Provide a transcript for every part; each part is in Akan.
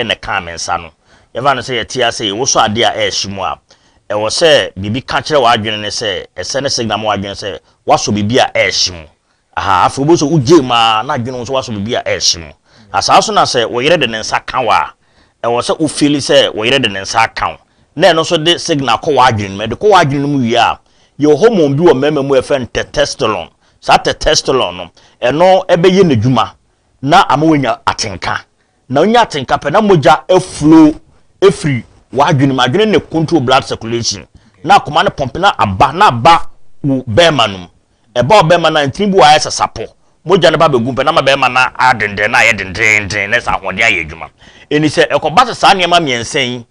na ɛkaa me nsa no. Yɛmfa no sɛ yɛte ase yi, wosɔ adeɛ a ɛrehye mu a, ɛwɔ sɛ biribi ka kyerɛ w'adwene no sɛ, ɛsɛ ne signal ma w'adwene sɛ woasɔ biribi a ɛrehye mu. Aha, afei wobɛhu sɛ wogye mu ara na adwene wo nso woasɔ biribi a ɛrehye mu. Saa nso na sɛ wo yere de ne nsa ka wo a, ɛwɔ sɛ wo feeli sɛ wo yere de ne nsa aka wo, na ɛno nso de signal kɔ w'adwene no mu. Ɛde kɔ w'adwene no mu wie a, yɛwɔ hormone bi wɔ mmarima mu a yɛfrɛ no testosterone. Saa testosterone no, ɛno ɛbɛyɛ n'adwuma na ama woanya atenka. Na wonya atenka pɛ na mogya aflow afiri w'adwene mu. Adwene na control blood circulation. Na akoma no pɔmpe na aba na aba wo bɛrima no mu. Ɛba wo bɛrima no a, ntini bi wɔ hɔ a ayɛ sɛ sapɔ. Mogya no ba bɛgu mu pɛ na ama bɛrima no adenden na ayɛ dendeenden na sɛ ahoɔden ayɛ adwuma. Enti sɛ ɛkɔba sɛ saa nneɛma mmiɛnsa yi,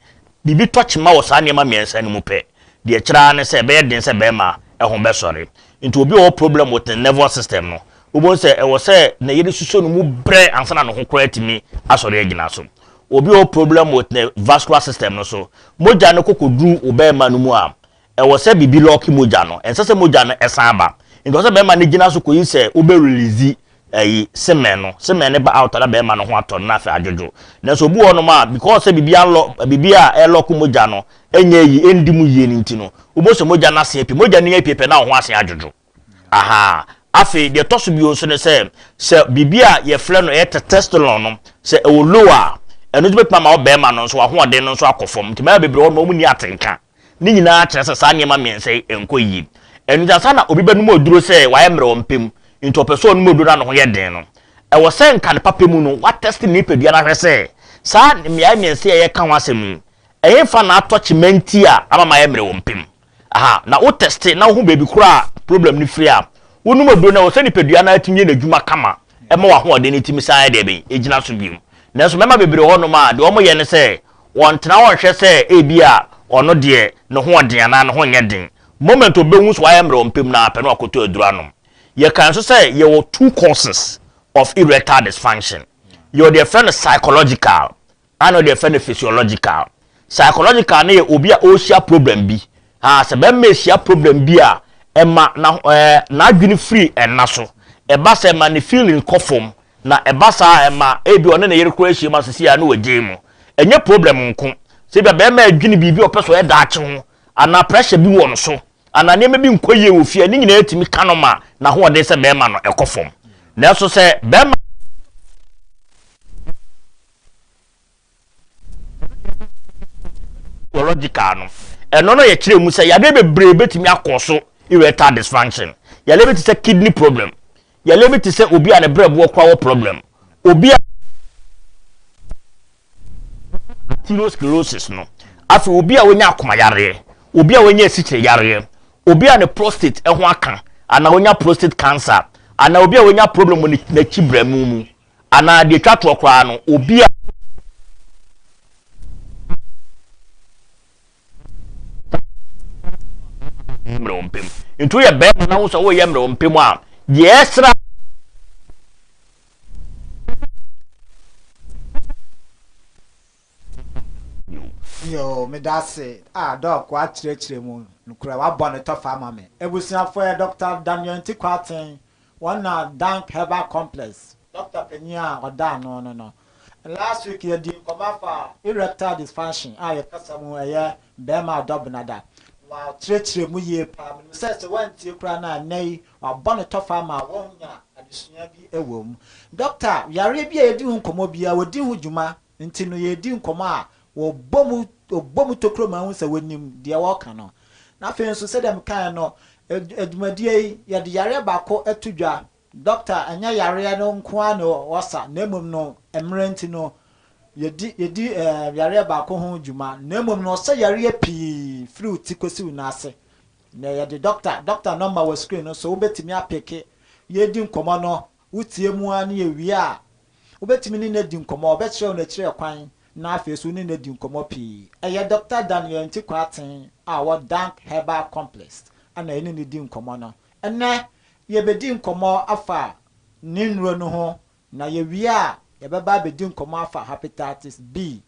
biribi tɔ kyema wɔ saa nneɛma mmiɛnsa no mu pɛ, deɛ ɛkyerɛ ara ne sɛ ɛbɛyɛ den sɛ bɛrima ho bɛsɔre. Nti obi a ɔwɔ problem with ne nervous system no, wobɛhu sɛ ɛwɔ sɛ ne yere susuo ne mu brɛ ansa na ne ho koraa atumi asɔre agyina so. Obi a ɔwɔ problem with ne vascular system no so, mogya no kɔkɔduru wo bɛrima no mu a, ɛwɔ sɛ biribi lɔɔke mogya no. Ɛnsɛ sɛ mogya no san ba. Nti ɛwɔ sɛ bɛrima no gyina so kɔyi sɛ wobɛ release ɛyi semen no. Semen no ba out a na bɛrima no ho atɔ no na afei adwodwo. Nanso obi wɔ hɔnom a because sɛ biribi alɔ biribi a ɛlɔɔke mogya no ɛnyɛ yi ɛndi mu yie no nti no, wobɛhu sɛ mogya no asen apue. Mogya no nya pue pɛ na wo ho asen adwodwo. Ahaa. Afei deɛ ɛtɔ so bio nso ne sɛ, sɛ biribi a yɛfrɛ no ɛyɛ testosterone no, sɛ ɛwɔ low a, ɛno nso bɛtumi ama wo bɛrima no nso w'ahoɔden no nso akɔ fam. Nti mmarima bebree wɔ hɔnom a wɔnni atenka. Ne nyinaa kyerɛ sɛ saa nneɛma mmiɛnsa yi nkɔ yie. Ɛno nti ansa na obi bɛnom aduro sɛ wayɛ mmerɛ wɔ mpɛ mu, nti ɔpɛ sɛ ɔnom aduro na ne ho yɛ den no, ɛwɔ sɛ nka ne papa mu no, watɛste ne nipadua no ahwɛ sɛ saa mmeaeɛ mmiɛnsa yi a yɛreka ho asɛm yi, ɛhefa na atɔ kyema nti a ama mayɛ mmerɛ wɔ mpɛ mu. Aha, na wo tɛste na wohu baabi koro a problem no firi a, wonom aduro no, ɛwɔ sɛ nipadua no ara tumi yɛ n'adwuma kama ɛma w'ahoɔden no tumi san yɛ deɛ bɛn, ɛgyina so bio. Nanso mmarima bebree wɔ hɔnom a, deɛ wɔyɛ ne sɛ, wɔntena hɔ nhwɛ sɛ ebia ɔno deɛ ne ho ɔden anaa ne ho nyɛ den. Moment ɔbɛhu sɛ wayɛ mmerɛ ɔmpɛ mu no ara pɛ na wakɔtɔ aduro anom. Yɛkae nso sɛ yɛwɔ two causes of erectile dysfunction. Yɛwɔ deɛ yɛfrɛ no psychological ɛna deɛ yɛfrɛ no physiological. Psychological no yɛ obi a ɔrehyia problem bi. Ha, sɛ bɛrima rehyia problem bi a, ɛma na ɛɛ n'adwene firi ɛna so. Ɛba sɛ ɛma ne feeling kɔ fam. Na ɛba saa a, ɛma ebi ɔne ne yere koraa ahyia mu a seesei a na wagyae mu. Ɛnyɛ problem nko. Sɛ ebia barima redwene biribi a ɔpɛ sɛ ɔyɛ daakye ho, anaa pressure bi wɔ no so, anaa nneɛma bi nkɔ yie wɔ fie a, ne nyinaa tumi ka no ma n'ahoɔden sɛ barima no kɔ fam. Nanso sɛ barima. Physiological no, ɛno no yɛkyerɛ mu sɛ yadeɛ bebree bɛtumi akɔ so erectile dysfunction. Yadeɛ bi te sɛ kidney problem, yadeɛ bi te sɛ obi a ne brɛboɔ koraa wɔ problem, obi a arteriosclerosis no, afei obi a onya akoma yareɛ, obi a onya asikyire yareɛ, obi a ne prostate ho aka anaa onya prostate cancer, anaa obi a onya problem wɔ n'akyi brɛmu mu. Anaa deɛ ɛtwa toɔ koraa no, obi a. Mmerɛ wo mpem. Nti woyɛ bɛrima na wo sɛ woyɛ mmerɛ wo mpem a, deɛ ɛsra. Yoo medase ah doc wakyerɛkyerɛ mu nokorɛ wabɔ ne tɔfa ama me. Abusuafoɔ yɛ Doctor Daniel Nti Kwarteng wɔn na Dank Herbal Complex doctor panyin a ɔda ano no no. Last week yɛdii nkɔmmɔ afa erectile dysfunction a yɛ kasa mu ɛyɛ bɛɛma a ɔdɔ benada. Wakyerɛkyerɛ mu yie paa menim sɛ sɛ woantie koraa no a nnɛ yi wabɔ ne tɔfa ama woanya adesua bi wɔ mu. Doctor yareɛ bi a yɛdi ho nkɔmmɔ biara wɔdi ho dwuma Nti no yɛredi nkɔmmɔ a, wɔbɔ mu, wɔbɔ mu tokuro ma wohu sɛ wɔnim deɛ wɔreka no. Na afei nso sɛdeɛ mekaeɛ no, dwumadie yi, yɛde yareɛ baako to dwa. Dɔkta, ɛnyɛ yareɛ no nko ara na wɔsa, na mmom no, mmerɛ nti no, yɛdi, yɛdi yareɛ baako ho dwuma. Na mmom no, wɔsa yareɛ pii firi wo ti kɔsi wo nan ase. Na yɛde dɔkta, dɔkta nɔmba wɔ screen no so, wobɛtumi apeke. Yɛredi nkɔmmɔ no, Wotie mu ara na yɛwie a, wobɛtumi ne no adi nkɔmmɔ, ɔbɛkyerɛ wo n'akyiri kwan na afei nso wo ne no adi nkɔmmɔ pii. Ɛyɛ Dɔkta Daniel Nti Kwarteng a ɔwɔ Dank Herbal Complex na yɛne no di nkɔmmɔ no. Ɛnnɛ, yɛbɛdi nkɔmmɔ afa ne nnuro no ho na yɛwie a, yɛbɛba abɛdi nkɔmmɔ afa Hepatitis B.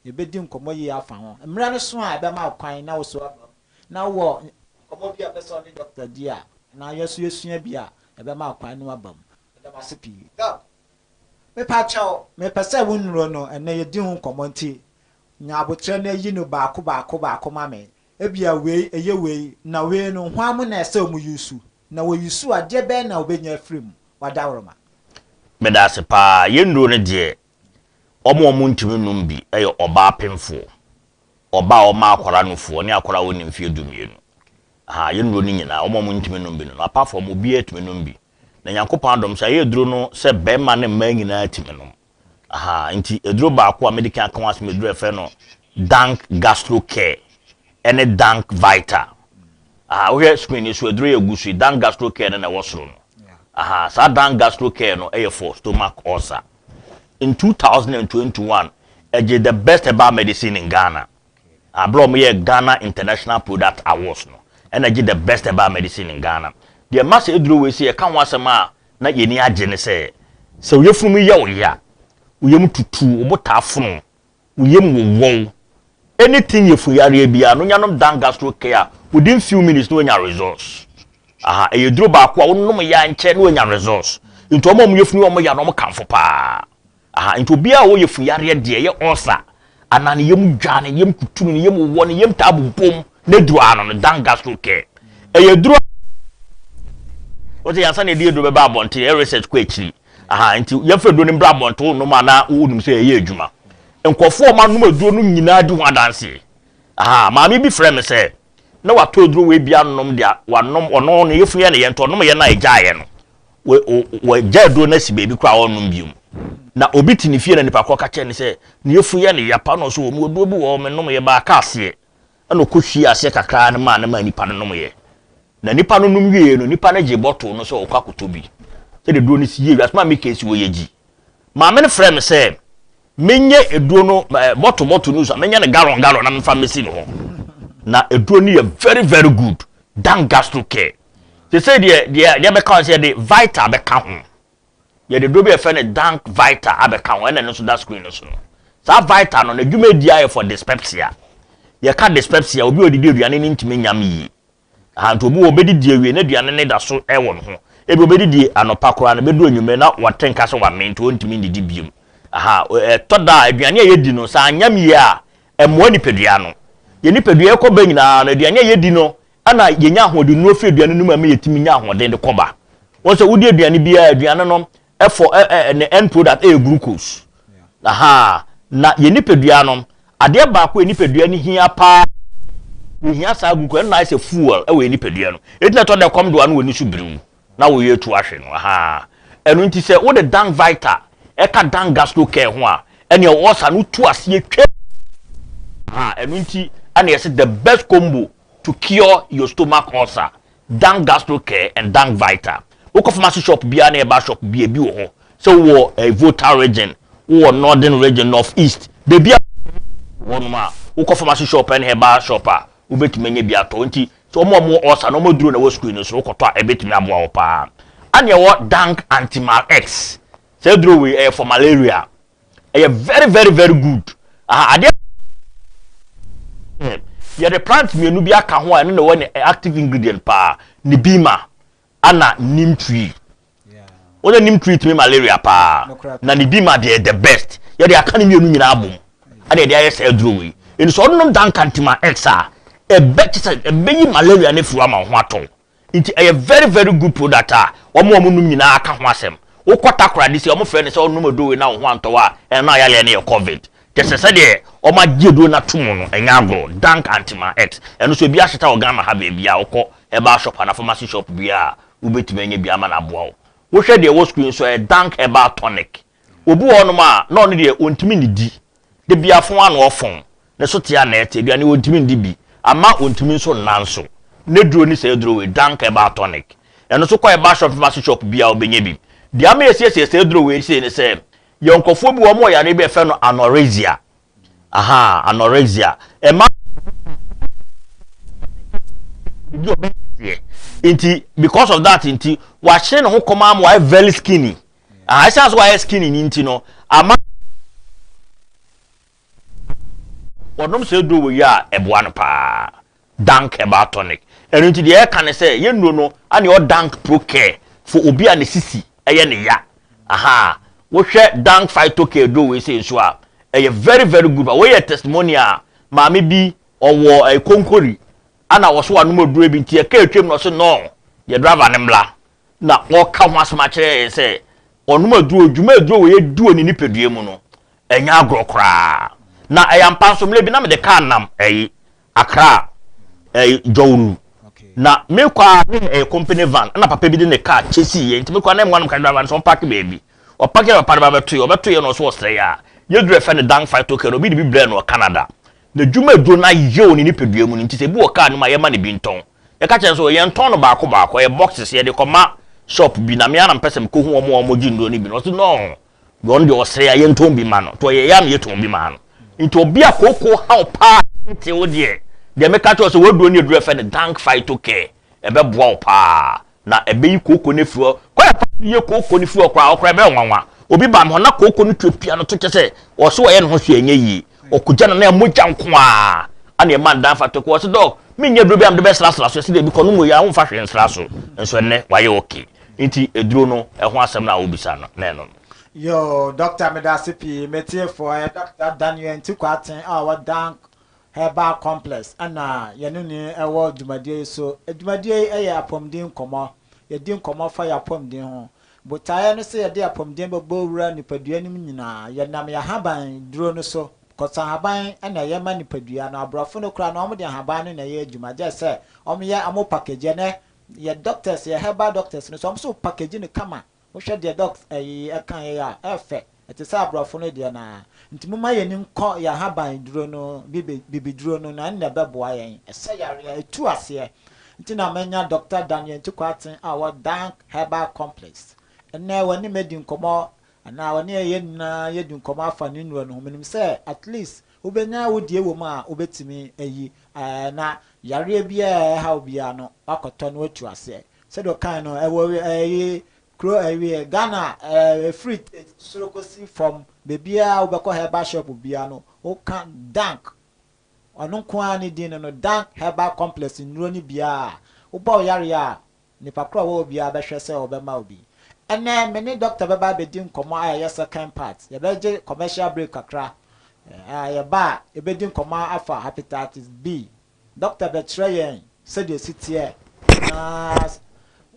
Yɛbɛdi nkɔmmɔ yie afa ho. Mmerɛ no so a, ɛbɛma wo kwan na wo so aba mu na wowɔ nkɔmmɔ bi a wopɛ sɛ wo ne dɔkta di a, anaa yɛn nso yɛsua bi a, Ɛbɛma akwan no aba mu. Meda mo ase pii. Doc, Mepakyɛw, mepɛ sɛ wo nnuro no, ɛnnɛ yɛdi ho nkɔmmɔ nti, nya abotrɛ na yi no baako baako baako ma me. Ebia wei, ɛyɛ wei, na wei no, hwan mo na ɛsɛ ɔmo use? Na wɔ use a, deɛ bɛn na wobɛnya afiri mu? Wadaworoma. Meda ase paa. Yɛn nnuro no deɛ, ɔmo a ɔmo ntumi nom bi yɛ ɔbaa pemfoɔ, ɔbaa a ɔma akwaraa nufoɔ ne akwaraa a ɔnni mfeɛ 12. Ha yɛn nnuro no nyinaa, ɔmo a ɔmo ntumi nom bi no, apart from obiara tumi nom bi. Na Nyankopɔn adom sɛ ɛyɛ aduro no sɛ bɛrima ne mmaa nyinaa tumi nom. Aha, nti aduro baako a mede kan aka ho asɛm, aduro a yɛfrɛ no Dank Gastro Care ɛne Dank Vita. Aha, wohwɛ screen yi so, aduro yɛ gu so yi, Dank Gastro Care no na ɛwɔ soro no. Aha, saa Dank Gastro Care no ɛyɛ for stomach ulcer. In 2021, ɛgye the best herbal medicine in Ghana. Abere a wɔyɛ Ghana International Product Awards no, ɛna ɛgye the best herbal medicine in Ghana. Deɛ mma sɛ aduro wei sɛ yɛka ho asɛm a na yɛni agye ne sɛ, sɛ wo yafunu yɛ wo ya, wo yam tutu, wo bo taa fono, wo yam wowɔw, anything yɛfu yareɛ biara no, nyanom Dan Gastro Care within few minutes na wanya results. Aha, ɛyɛ duro baako a wonom yɛ ankyɛ na wanya results. Nti ɔmo a ɔmo yafunu ɔmo ya no, ɔmo kamfo paa. Aha, nti obiara a ɔwɔ yafunu yareɛ deɛ ɛyɛ ulcer anaa ne yam dwa, ne yam kutu, ne yam wowɔ, ne yam taa bobom, ne duro ano no Dan Gastro Care. Ɛyɛ duro wɔsɛ yansa na yɛde aduro bɛba abɔnten, ɛyɛ research kɔ akyiri. Aha, nti yɛmfa aduro no mbra abɔnten, wonom anaa wonim sɛ ɛyɛ adwuma. Nkurɔfoɔ a ɔmo anom aduro no nyinaa di ho adanseɛ. Aha, maame bi frɛ me sɛ na watɔ aduro wei bi anom deɛ wanom, ɔno ne yɛfunu yɛ ne yɛ, nti ɔnom yɛ no a ɛgyaeɛ no, wɔgya aduro no asi baabi koraa a ɔnnom biom. Na obi te ne fie na nipa korɔ ka kyerɛ ne sɛ ne yɛfunu yɛ ne yapa no, so wɔ mu aduro bi wɔ hɔ menom yɛ baaka aseɛ, ɛna ɔkɔ hwie aseɛ kakra no maa ne maa nipa no nom yɛ. Na nipa no nom wie no, nipa no gye bottle no sɛ ɔkɔ akɔtɔ bi sɛdeɛ duro no si yie. Asoma mi kesi wɔ yɛ gyi. Maame no frɛ me sɛ menyɛ eduro no bottle bottle no so a, menyɛ no gallon gallon na memfa mmɛsi ne hɔ. Na eduro no yɛ very very good. Dan Gastro Care sɛ deɛ bɛka ho sɛ yɛde Vita bɛka ho, yɛde duro bi a yɛfrɛ no Dank Vita abɛka ho, ɛna ɛno nso da screen no so no. Saa Vita no, n'adwuma edi ayɛ for dyspepsia. Yɛka dyspepsia, obi a odidi aduane ne ntumi nyam yie. Aha, nti obi wɔ obɛdidi awie na aduane ne da so ɛwɔ ne ho. Ebi obɛdidi anɔpa koraa no, bɛdu anwummerɛ na wate nka sɛ wame, nti ɔntumi ndidi biom. Aha, ɛtɔ da a aduane a yɛdi no sɛ anyam yie a, ɛmmoa nipadua no. Yɛ nipadua ɛkɔ ba nyinaa no, aduane a yɛdi no ɛna yɛnya ahoɔden nnuro firi aduane no mu a ɛma yɛtumi nya ahoɔden de kɔba. Wɔn sɛ wodi aduane biara, aduane no ɛfɔ ɛ ɛ ne end product ɛyɛ glucose. Aha, na yɛ nipadua no, adeɛ baako a nipadua no hia paa, yɛhia saa glucose ɛno na ayɛ sɛ fuel ɛwɔ yɛ nipadua no. Eti na ɛtɔ da kɔm do a no wɔ ni so biriw na wɔyɛ etu ahwɛ no. Aha, ɛno nti sɛ wode Dan Vita ɛka Dan Gastro Care ho a, ɛnea ɔsa no tu aseɛ twɛ. Aha, ɛno nti ɛna yɛsɛ the best combo to cure your stomach ulcer, Dan Gastro Care and Dan Vita. Wokɔ pharmacy shop biara na ɛba shop bi ebi wɔ hɔ sɛ wowɔ Volta Region, wowɔ Northern Region, North East, beebi a wɔnom a wokɔ pharmacy shop ɛne herbal shop a, wobɛtumi anya bi atɔ. Nti sɛ wɔn a wɔwɔ ulcer na wɔn aduro na ɛwɔ screen no so, wokɔtɔ a ɛbɛtumi aboa wo paa. Ɛna ɛwɔ Dank Antimal X. Sɛ aduro wei ɛyɛ for malaria, ɛyɛ very very very good. Aha, adeɛ yɛde plant mmienu bi aka ho a ɛno na ɛwɔ ne active ingredient paa, ne bima ana neem tree. Wɔn neem tree tumi malaria paa, na ne bima deɛ the best. Yɛde aka ne mmienu nyinaa abom ɛna yɛde ayɛ sɛ aduro wei. Nti sɛ ɔnom Dank Antimal X a, ɛbɛ kyɛ sɛ ɛbɛyi malaria no afiri ama wo ho atɔ. Nti ɛyɛ very very good product a wɔn a wɔn nom nyinaa aka ho asɛm. Wokɔ Takoradi sɛ wɔn frɛ no sɛ ɔnom aduro wei na wo ho antɔ a, ɛno a yɛayɛ no yɛ COVID. Kyɛ sɛ sɛdeɛ wɔn agye aduro no ato mu no, ɛnyɛ agorɔ. Dank Antimal X, ɛno nso ebi ahyeta wɔ Ghana ha baabi a wokɔ herbal shop anaa pharmacy shop bi a, wobɛtumi anya bi ama no aboa wo. Wohwɛ deɛ ɛwɔ screen so, ɛyɛ Dank Herbal Tonic. Obi wɔ hɔnom a na ɔno deɛ ɔntumi nnidi de bia fon ano, ɔfon ne so te a na ɛte aduane ɔntumi ndi bi ama ɔntumi nso nna nso. Ne duro ne sɛ aduro wei, Dank Herbal Tonic, ɛno nso kɔ herbal shop, pharmacy shop bi a, wobɛnya bi. Deɛ ama yɛsiesie sɛ aduro wei sei ne sɛ yɛ nkurɔfoɔ bi wɔ wɔn wɔ yare bi a yɛfrɛ no anorexia. Aha, anorexia ɛma bibi ɔbɛyɛ, nti because of that nti wahyere ne ho kɔm ama wayɛ very skinny. Aha, ɛsiane so wayɛ skinny ni nti no, ama wɔnom sɛ aduro wɔ yi a, ɛboa no paa. Dank Herbal Tonic. Ɛno nti deɛ ɛka ne sɛ yɛn nnuro no ane ɔ Dank Pro Care for obi a ne sisi ɛyɛ ne ya. Aha. Wohwɛ Dank Phyto-Care aduro wei sei nso a, ɛyɛ very very good. Wei yɛ testimony a maame bi ɔwɔ ɛyɛ konkori ana ɔso wanom aduro bi nti ɛka atwam na ɔse no yɛ driver no mmla na ɔka ho asɛm akyerɛ yɛn sɛ ɔnom aduro dwuma aduro wei adi wɔ ne nipadua mu no ɛnyɛ agorɔ koraa na ɛyɛ ampa nso mmerɛ bi na mede kaa nam ɛyi Accra ɛyi Jɔwuru na mekɔ a ne ɛyɛ company van ɛna papa bi de ne kaa kyɛsi yɛ nti mekɔ a na mmoa no mka driver no sɛ ɔmpake baabi ɔpake na papa no ba bɛto yɛ ɔbɛto yɛ na ɔso ɔsrɛ yɛ a yɛduru ɛfɛ no Dan Phyto Care no obi de bi brɛ no wɔ Canada na dwuma aduro no ayɛ wɔ ne nipadua mu no nti sɛ ebi wɔ kaa no mu a yɛma no bi ntɔn yɛka kyerɛ no sɛ yɛntɔn no baako baako ɛyɛ boxes yɛde kɔma shop bi na me ara na mepɛ sɛ mekɔhu wɔn a wɔgye nnuro no bi no ɔse no Ɔno deɛ ɔsrɛ a yɛntɔn bi ma no nti ɔyɛ yɛ a na yɛtɔn bi ma no nti obi a kooko haw paa tete wo deɛ deɛ meka kyerɛ sɛ waduro ne aduro ɛfɛ no Dank Phyto Care ɛbɛboa wo paa na ɛbɛyi kooko no afiri hɔ kwan a fa so yɛ kooko no firi hɔ koraa ɔkoraa ɛbɛyɛ nwanwa obi ba me hɔ na kooko no tuatua no to kyɛ sɛ ɔso ɔyɛ ne ho hwee ɛnyɛ yie ɔkɔgya no na mogya nko a ana ɛma no Dan Phyto Care ɔse dɔk menyɛ aduro bi a mede bɛsrasra so ɛsɛ deɛ bi kɔ no mu yɛ a womfa hwee nsra so nso ɛnnɛ wayɛ okay Nti aduro no ɛho asɛm no a wobisa no na ɛno no. Yoo Doctor medase pii metiefoɔ ɛyɛ Doctor Daniel Nti Kwarteng a ɔwɔ Dank Herbal Complex ɛna yɛne no ɛwɔ dwumadie yi so. Dwumadie yi ɛyɛ apɔmuden nkɔmmɔ, yɛdi nkɔmmɔ fa yɛn apɔmuden ho. Botaeɛ ne sɛ yɛde apɔmuden bɛbɔ wura nipadua no mu nyinaa. Yɛnam yɛn ahaban duro no so, kɔs ahaban ɛna ɛyɛ ma nipadua no. Aborɔfo no koraa no wɔn de ahaban no na ɛyɛ adwuma gyɛsɛ wɔn yɛ wɔn package ɛnɛ Yɛ doctors yɛ herbal doctors no so ɔmo so package no kama wohwɛ deɛ docs ɛyi ɛka yɛ a ɛfɛ ɛte sɛ abrɔfo no deɛ no ara nti momma yɛn ani nkɔ yɛn ahaban duro no bibi bibiduro no na ɛno na ɛbɛboa yɛn ɛsɛ yareɛ ɛtu aseɛ nti na manya Doctor Daniel Nti Kwarteng a ɔwɔ Dank Herbal Complex ɛnɛ wɔne me adi nkɔmmɔ anaa wɔne yɛn nyinaa yɛdi nkɔmmɔ afa ne nnuro no ho menim sɛ at least wobɛnya wo deɛ wɔ mu a wobɛtumi ayi ɛɛ na Yareɛ biara a ɛha wo biara no wakɔtɔ na watu aseɛ. Sɛdeɛ ɔkae no ɛwɔ ɛyi kuro ɛyi Ghana ɛfiri soro kɔsi fam baabiara wobɛkɔ herbal shop biara no woka Dank ɔno nko ara ne din no no Dank Herbal Complex nnuro no biara a wobɔ wo yareɛ a nipa korɔ a ɔwɔ hɔ biara bɛhwɛ sɛ ɔbɛma wo bi. Ɛnnɛ me ne doctor bɛba abɛdi nkɔmmɔ a ɛyɛ second part. Yɛbɛgye commercial break kakra. Yɛba a yɛbɛdi nkɔmmɔ afa hepatitis B. Doctor bɛkyerɛ yɛn sɛdeɛ ɛsi teɛ na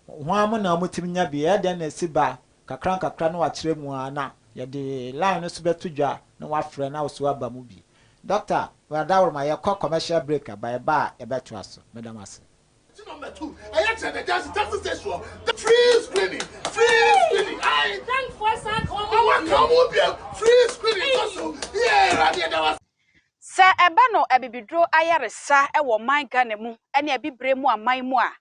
hwan mo na wɔtumi nya bi, ɛyɛ dɛn na ɛsi ba, kakra nkakra na wakyerɛ mu ara na yɛde line no so bɛto dwa na wafrɛ na wo so aba mu bi. Doctor, Wadaworoma, yɛkɔ commercial break aba, yɛba a yɛbɛtoa so. Meda mo ase. Ti number 2 ɛyɛ kyerɛ the junction taxi station hɔ free screening free screening ayi ɔwɔ ka ɔmo biem free screening kɔ so yɛ ɛwurade ɛda wa. Sɛ ɛba no abibiduro ayaresa wɔ ɔman Ghana mu ne abibire mu aman mu a,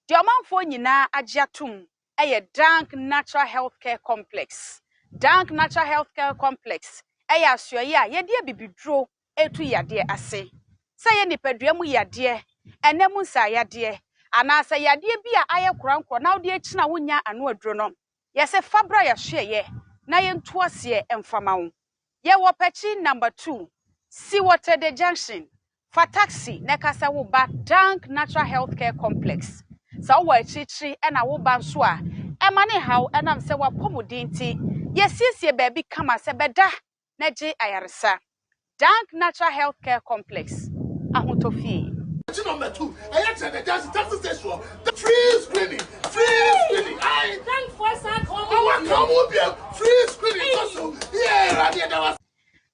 deɛ ɔmanfoɔ nyinaa agye atom yɛ Dank Natural Health Care Complex. Dank Natural Health Care Complex yɛ asoɛeɛ a yɛde abibiduro retu yadeɛ ase. Sɛ ɛyɛ nipadua mu yadeɛ, ɛnna mu nsaayadeɛ, anaasɛ yadeɛ bi a ayɛ korankorɔ na wode akyini a wonnya ano aduro no, yɛse fa bra yɛasoɛeɛ na yɛntu aseɛ mfa ma wo. Yɛwɔ Pɛkyi Number 2, Siwɔtɛde Junction. Fa taxi na ɛka sɛ woba Dank Natural Health Care Complex. Sɛ wowɔ akyirikyiri na woba nso a, ɛmma no nhaw ɛnam sɛ w'apɔmuden nti, yɛasiesie baabi kama sɛ bɛda na gye ayaresa. Dank Natural Health Care Complex, Ahotɔ Fie. Ti number 2 ɛyɛ kyerɛ the junction taxi station hɔ free screening free screening ayi ɔwɔ ka ɔmo biem free screening kɔ so yɛ ɛwurade ɛda wa.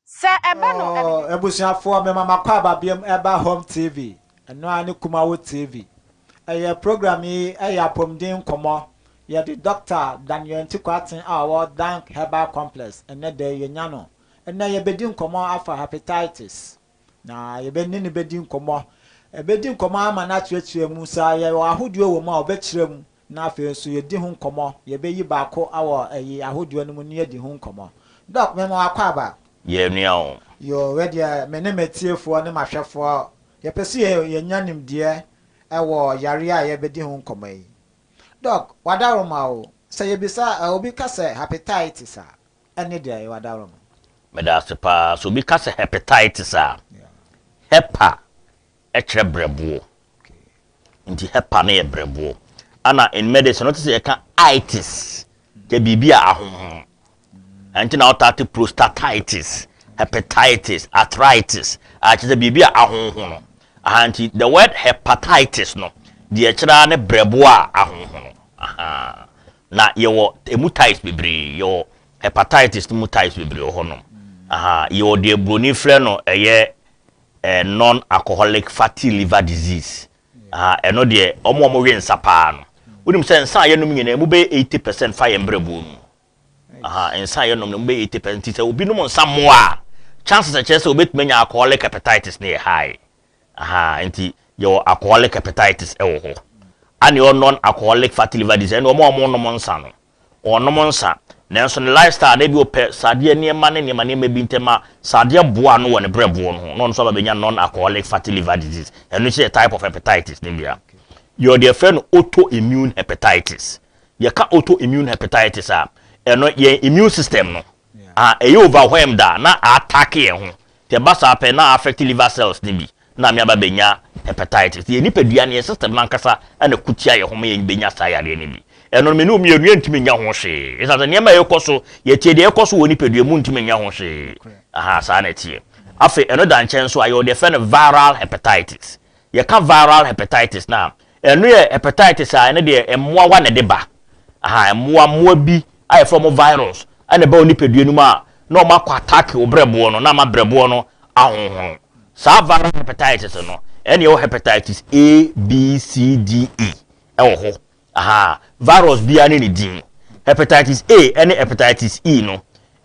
Sɛ ɛba no Oh, abibi. abusuafoɔ mema makɔ aba biom ɛba Home TV, ɛno ara ne Kumawo TV. Ɛyɛ program yi ɛyɛ apɔmuden nkɔmmɔ. Yɛde Dɔkta Daniel Nti Kwarteng a ɔwɔ Dank Herbal Complex ɛnnɛ da yi yɛnya no. Ɛnnɛ yɛbɛdi nkɔmmɔ afa Hepatitis. Na yɛbɛne no bɛdi nkɔmmɔ. Ɛbɛdi nkɔmmɔ ama no akyerɛkyerɛ mu. Sɛ yɛwɔ ahodoɔ wɔ mu a ɔbɛkyerɛ mu. Na afei nso yɛdi ho nkɔmmɔ. Yɛbɛyi baako wɔ ɛyi ahodoɔ no mu na yɛadi ho nkɔmmɔ. Dɔk, mema wo akwaaba. Yɛ nua o. Yoo, wei deɛ me ne m'atiefoɔ ne m'ahwɛfoɔ yɛpɛ sɛ yɛnya nimdeɛ wɔ yareɛ a yɛrebɛdi ho nkɔmmɔ yi. Dɔk, w'adaworoma o, sɛ yɛbisa a, obi ka sɛ hepatitis a, ɛne deɛn w'adaworoma? Meda ase paa. Sɛ obi ka sɛ hepatitis a, hepa kyerɛ brɛboɔ. Nti hepa no yɛ brɛboɔ. Ana in medicine, wote sɛ yɛka itis, kyɛ biribi a ahonhon. Ɛnti na wotaa te prostatitis, hepatitis, arthritis, a kyerɛ sɛ biribi a ahonhono. Aha nti the word hepatitis no, deɛ ɛkyerɛ ara ne brɛboɔ a ahonhono. Aha. Na yɛwɔ emu types bebree. Yɛwɔ hepatitis no mu types bebree wɔ hɔnom. Aha, yɛwɔ deɛ buroni frɛ no ɛyɛ eh, non-alcoholic fatty liver disease. Aha, ɛno deɛ wɔn a wɔwe nsa paa no. Wonim sɛ nsa a yɛnom nyinaa emu bɛyɛ 80% fa yɛn brɛboɔ mu. Aha, nsa a yɛnom no emu bɛyɛ 80%. Nti sɛ obi nom nsa mmoa a, chances a ɛkyerɛ sɛ obetumi anya alcoholic hepatitis no yɛ high. Aha, nti yɛwɔ alcoholic hepatitis wɔ hɔ. Ana yɛwɔ non-alcoholic fatty liver disease, ɛne wɔn a wɔnom nsa no. Ɔnnom nsa, nanso ne lifestyle no, ebia ɔpɛ sradeɛ nneɛma ne nneɛma nneɛma bi nti ɛma sradeɛ boa ano wɔ ne berɛboɔ no ho, na ɔno nso aba bɛnya non-alcoholic fatty liver disease. Ɛno nso yɛ type of hepatitis no bia. Yɛwɔ deɛ yɛfrɛ no autoimmune hepatitis. Yɛka autoimmune hepatitis a, ɛno yɛn immune system no, ah, ɛyɛ overwhelmed a na a-attack yɛn ho. Nti ɛba saa pɛ na affect liver cells no bi na ame aba bɛnya hepatitis. Nti yɛn nipadua no, yɛn system no ankasa na ɛko tia yɛn ho ma yɛbɛnya saa yareɛ no bi. Ɛno no me ne wo mmienu yɛntumi nyɛ ho hwee. Ɛsiane sɛ nneɛma a ɛrekɔ so, yɛtie deɛ ɛrekɔ so wɔ nipadua mu ntumi nyɛ ho hwee. Aha, saa na ɛteɛ. Afei ɛno da nkyɛn nso a, yɛwɔ deɛ yɛfrɛ no viral hepatitis. Yɛka viral hepatitis no a, ɛno yɛ hepatitis a ɛno deɛ mmoawa na ɛde ba. Aha, mmoa mmoa bi a yɛfrɛ wɔn virus na ɛba wo nipadua no mu a na wɔn akɔ attack wo brɛboɔ no na ama brɛboɔ no ahonhono. Saa viral hepatitis no, ɛna ɛwɔ hepatitis A, B, C, D, E ɛwɔ hɔ. Aha, virus biara ne ne din. Hepatitis A ne hepatitis E no,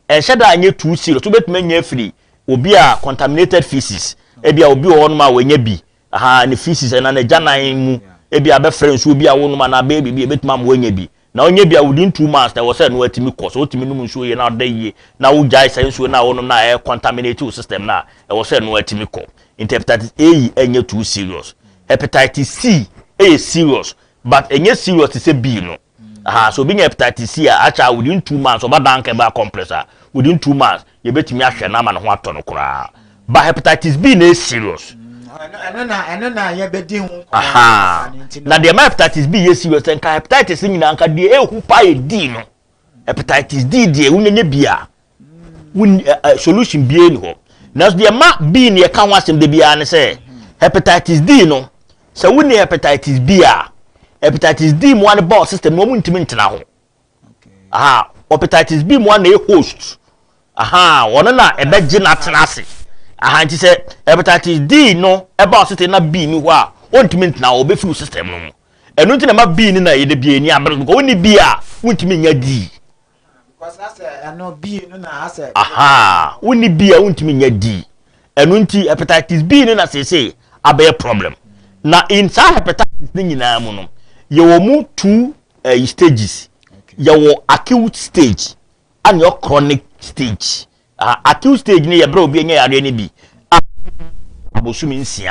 ɛnhyɛ da nyɛ too serious. Wobɛtumi anya afiri obi a contaminated feces, ebi a obi wɔ hɔnom a wanya bi, aha, ne feces ɛna n'agyanan mu, ebi a bɛfrɛ nsuo bi a wonom anaa bɛyɛ biribi, ebɛtumi ama wanya bi. Na wonya bi a within 2 months na ɛwɔ sɛ ɛno atumi kɔ. Sɛ wotumi nom nsuo yie na woda yie na wogyae saa nsuo no a wonom no a ɛyɛ contaminate wo system no a, ɛwɔ sɛ ɛno atumi kɔ. Nti hepatitis A yi ɛnyɛ too serious. Hepatitis C ɛyɛ serious but ɛnyɛ serious te sɛ B no. Aha, so obi nya hepatitis C a, akyɛ a within 2 months ɔba Dank Herbal Complex a, within 2 months yɛbɛtumi ahwɛ no ama ne ho atɔ no koraa. But hepatitis B na ɛyɛ serious. Ɛno na yɛbɛdi ho nkɔmmɔ. Aha. Na na deɛ ma hepatitis B yɛ serious sɛ nka hepatitis no nyinaa, nka deɛ ɛhu paa yɛ D no. Hepatitis D deɛ, wonyanya bi a, won ɛ ɛ solution biara ni hɔ. Nanso deɛ ma B no yɛka ho asɛm da biara ne sɛ hepatitis D no, sɛ wonni hepatitis B a, hepatitis D mmoa no ba wo system no, wɔn ntumi ntena hɔ. Aha, hepatitis B mmoa na ɛyɛ host. Aha, ɔno na ɛbɛgye n'atena ase. Aha, nti sɛ hepatitis D no ɛba wo system na B ni hɔ a, ɔntumi ntena hɔ, ɔbɛfiri wo system no mu. Ɛno nti na ma B no na yɛde bi ani abere, because wonni B a, wontumi nya D. Because asɛ ɛno B no na asɛ. Aha, wonni B a, wontumi nya D. Ɛno nti hepatitis B no na seesei abɛyɛ problem. Na in saa hepatitis no nyinaa mu no, yɛwɔ mu two stages. Yɛwɔ acute stage ɛna yɛwɔ chronic stage. Acute stage no yɛ berɛ a obi anya yareɛ no bi a abosome 6,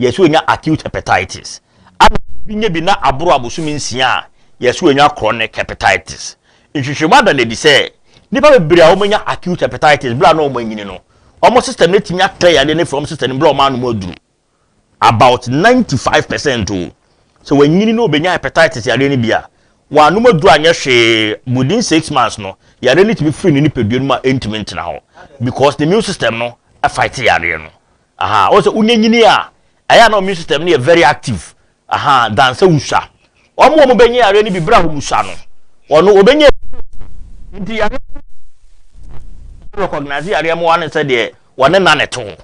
yɛsɛ onya acute hepatitis. Ana obi nya bi na aboro abosome 6 a, yɛsɛ onya chronic hepatitis. Nhwehwɛmu ada no adi sɛ nnipa bebree a wɔanya acute hepatitis berɛ a na wɔn anyini no, wɔn system no atumi aclear yareɛ no afiri wɔn system no berɛ a wɔn anom aduru. About 95% o, sɛ wanyini na obenya hepatitis yareɛ no bi a, wɔanom aduru anyɛ hwee, within 6 months no, yareɛ no tumi firi ne nipadua no mu a ɛntumi ntena hɔ because the immune system no fight yareɛ no. Aha, wɔn sɛ wonya nyini a, ɛyɛ a na immune system no yɛ very active, aha, than sɛ wusua. Wɔn a wɔn bɛnya yareɛ no bi berɛ a wɔn sua no, wɔn wɔbɛnya nti yareɛ recognize yareɛ mmoa no sɛ deɛ wɔne na ne to.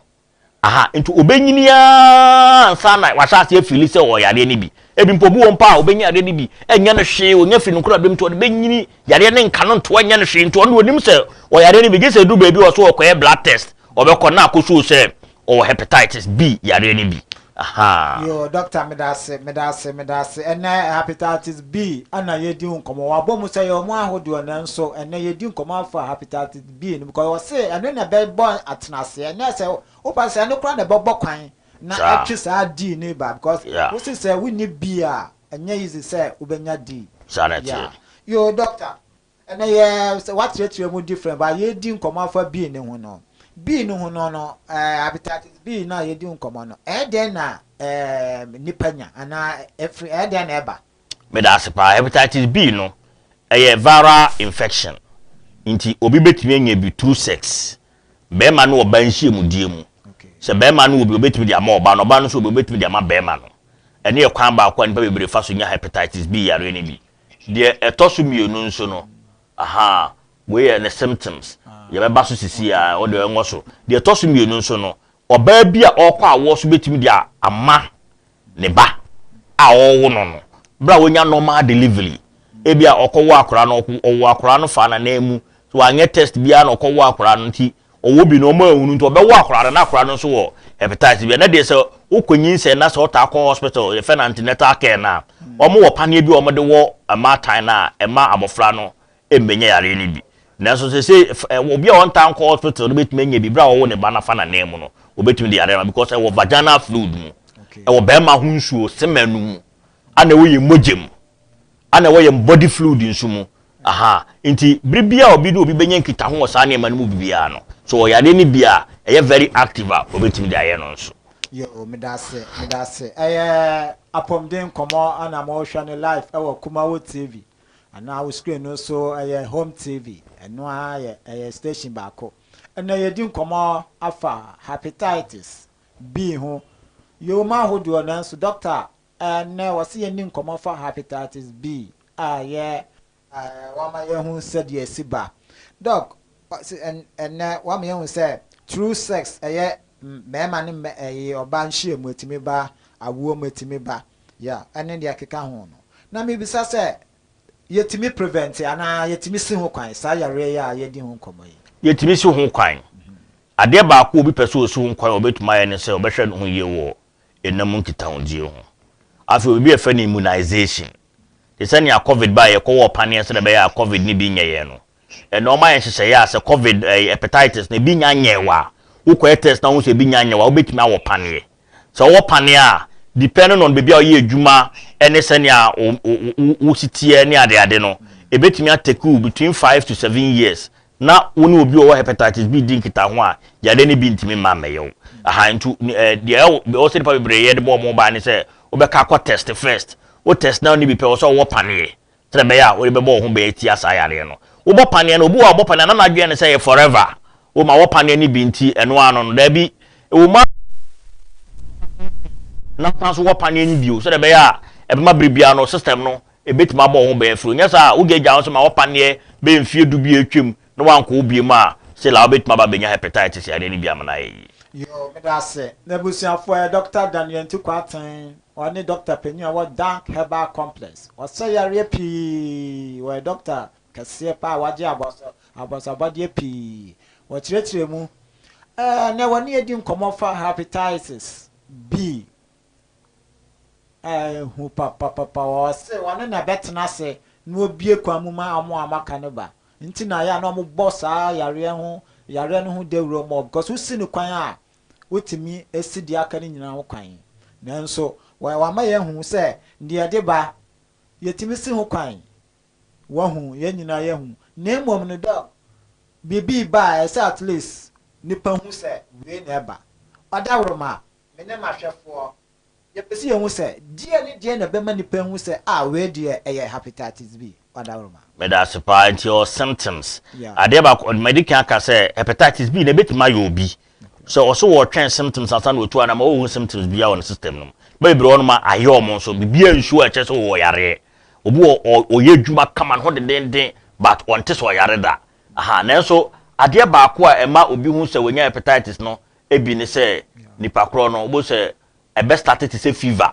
Aha, nti obenyini ara ansa na wahyɛ ase afili sɛ ɔwɔ yareɛ no bi. Ebi mpo obi wɔ mpo a obenya yareɛ no bi, ɛnyɛ no hwee, onya firi ne nkorabea mu nti ɔde bɛnyini, yareɛ no nka no ntoa nyɛ no hwee, nti ɔno onim sɛ ɔwɔ yareɛ no bi, gye sɛ ɛduru baabi a ɔsɛ ɔkɔyɛ blood test, ɔbɛkɔ na akɔsoo sɛ ɔwɔ hepatitis B yareɛ no bi. Aha. Yo, doctor, medase, medase, medase. Ɛnɛ hepatitis B ana yɛdi ho nkɔmmɔ. Wabɔ mu sɛ yɛwɔ mu ahodoɔ, nanso ɛnɛ yɛdi nkɔmmɔ afa hepatitis B no because wɔse ɛno na ɛbɛbɔ atenaseɛ. Ɛnɛ sɛ wopa sɛ ɛno koraa na ɛbɛbɔ kwan na ɛtwe saa D no ba because wosi sɛ wonni B a, ɛnyɛ easy sɛ wobɛnya D. Saa na ɛteɛ. Yo, doctor, ɛnɛ yɛ sɛ wakyerɛkyerɛ mu different but yɛdi nkɔmmɔ afa B ne ho no. B no ho no, hepatitis B no a yɛdi nkɔmmɔ no, ɛyɛ dɛn na nipa nya anaa ɛfiri ɛyɛ dɛn na ɛba? Meda ase paa. Hepatitis B no, ɛyɛ viral infection. Nti obi bɛtumi anya bi through sex. Bɛrima ne ɔbaa nhyiamudie mu. Sɛ bɛrima no wɔ bi, obɛtumi de ama ɔbaa no, ɔbaa no nso wɔ bi, obɛtumi de ama bɛrima no. Ɛne yɛ kwan baako a nipa bebree fa so nya hepatitis B yareɛ no bi. Deɛ ɛtɔ so mmienu nso no, aha, wei yɛ ne symptoms. Yɛbɛba so sisi a ɔde ɛngɔ so. Deɛ ɛtɔ so mmienu nso no, ɔbaa bi a ɔrekɔ awoɔ so bɛtumi de ama ne ba a ɔrewo no, bere a wonya normal delivery. Ebi a ɔkɔwɔ akwaraa no, ɔwɔ akwaraa no fa n'anan mu so, wanyɛ test biara na ɔkɔwɔ akwaraa no, nti ɔwɔ bi na ɔmo ehunu, nti ɔbɛwɔ akwaraa no na akwaraa no nso wɔ hepatitis bi. Ɛnɛ deɛ, sɛ wokɔ nyinsɛn na sɛ ɔtaa kɔ hospital, yɛfɛ no antenatal care, na ɔmo wɔ paneɛ bi a ɔmo de wɔ mmaatan na ɛma abɔfra no mbɛnya yareɛ no bi. Nanso sɛ obi a ɔntaa nkɔ hospital no bɛtumi anya bi bere a ɔwɔ ne ba nafa n'anan mu no, obɛtumi de yareɛ no because ɛwɔ vaginal fluid mu, ɛwɔ bɛrima ho nsuo semen no mu, ana ɛwɔ yɛ mogya mu, ana ɛwɔ yɛ body fluid nso mu. Aha, nti bere bi a obi ne obi bɛnya nkitaho wɔ saa nneɛma no mu biara no so, ɔyare no bi a ɛyɛ very active a, obɛtumi de ayɛ no nso. Yo, medase, medase. Ɛyɛ Apɔmuden Nkɔmmɔ ana mohwɛ no live ɛwɔ Kumawo TV anaa wo screen no so, ɛyɛ Home TV. Ɛno ara yɛ ɛyɛ station baako. Ɛnna yɛdi nkɔmmɔ afa hepatitis B ho. Yɛwɔ ahodoɔ, nanso doctor ɛnɛ wɔsi yɛni nkɔmmɔ fa hepatitis B a yɛ wama yɛhu sɛdeɛ esi ba. Doc, ɛnɛ wama yɛhu sɛ through sex, ɛyɛ mmarima ne ɛyɛ ɔbaa nhyia mu etumi ba, awoɔ mu etumi ba ya, ɛne deɛ ɛkeka ho no. Na mebisa sɛ yɛtumi prevent anaa yɛtumi si ho kwan, saa yareɛ yi a yɛdi ho nkɔmmɔ yi? Yɛtumi si ho kwan. Adeɛ baako obi pɛ sɛ osi ho kwan a obɛtumi ayɛ ne sɛ ɔbɛhwɛ ne ho yie wɔ ɛnam nkitahodie ho. Afei obi yɛfrɛ no immunization, te sɛ nea COVID ba, yɛkɔwɔ paneɛ sɛ ɛbɛyɛ a COVID ne bi nyɛ yɛn no. Ɛna ɔma yɛn nhyehyɛeɛ a sɛ COVID ɛyɛ hepatitis na ebi nya nyɛ wa, wokɔyɛ test na wo sɛ ebi nya nyɛ wa, wobɛtumi awɔ paneɛ. Sɛ wɔwɔ paneɛ a, depending on baabi a ɔyɛ adwuma ɛne sɛnea wo wo si teɛ ne adeade no, ebɛtumi atake wo between 5 to 7 years na wo ne obi a ɔwɔ hepatitis B di nkitaho a, yadeɛ no bi ntumi mma mmɛyɛ wo. Aha, nti deɛ ɛwɔ sɛ nipa bebree yɛ de bɔ ɔmo ban ne sɛ wobɛka akɔ test first. Wo test na wo ne bi pɛ wɔ sɛ ɔwɔ paneɛ sɛ ɛbɛyɛ a wode bɛbɔ wo ho bɛyɛ tia saa yareɛ no. Wobɔ paneɛ no, obi wɔ a ɔbɔ paneɛ na n'adwene ne sɛ yɛ forever. Wo ma wɔ paneɛ no bi nti ɛno ano no, daabi, ɛwɔ mu na san so wɔ paneɛ no bio sɛdeɛ ɛbɛyɛ a ɛbɛma bere biara no system no ebɛtumi abɔ wo ho bɛyɛ firi. Nyɛ saa, wogya wo sɛ ma wɔ paneɛ bɛyɛ mfie 10 bi atwam na wankɔ wo bie mu a, sɛ la wobɛtumi aba bɛnya hepatitis yareɛ no bi ama no ayɛ yie. Yo, meda ase. N'abusuafoɔ yɛ Dr. Daniel Nti Kwaten. Ɔne Dr. Panyin a ɔwɔ Dank Herbal Complex. Ɔsɛ yareɛ pii. Wɔyɛ doctor kɛseɛ paa a wagye abɔsɔ abɔsɔabɔdeɛ pii. Wɔkyerɛkyerɛ mu na wɔne yɛdi nkɔmmɔ fa hepatitis B. Hu papapapa, wɔse wɔne na bɛtena ase na wɔbie kwan mu ma ɔmo a maka no ba. Nti na yɛ a na ɔmo bɔ saa yareɛ ho yareɛ no ho dawuro mɔ, because wosi no kwan a, wotumi esi deɛ aka no nyinaa ho kwan. Nanso wama yɛn hu sɛ deɛ ɛde ba, yɛtumi si ho kwan. Wahu yɛn nyinaa yɛhu, na mmom no dɛ biribi ba a, ɛsɛ at least nipa hu sɛ wei na ɛba. Ɔdaworoma, me ne m'ahwɛfoɔ, yɛpɛ sɛ yɛhu sɛ deɛ ne deɛ na ɛbɛma nipa hu sɛ a wei deɛ ɛyɛ hepatitis B. Ɔdaworoma. Meda ase paa. Nti ɔwɔ symptoms. Adeɛ baako madi kan aka sɛ hepatitis B na ebɛtumi ayɛ obi sɛ ɔso wɔtwɛn symptoms ansa na otu anam a ɔwɔ symptoms biara wɔ ne system no mu. Bɛyɛ bebree hɔ nom a ayɛ ɔmo nso biribiara nsuo a ɛkyerɛ sɛ wɔwɔ yareɛ. Obi wɔ ɔyɛ adwuma kama ne ho dedenden, but ɔnte sɛ ɔyare da. Aha, nanso adeɛ baako a ɛma obi hu sɛ wɔnya hepatitis no ebi ne sɛ nipa korɔ no wobɔ sɛ ɛbɛ start te sɛ fever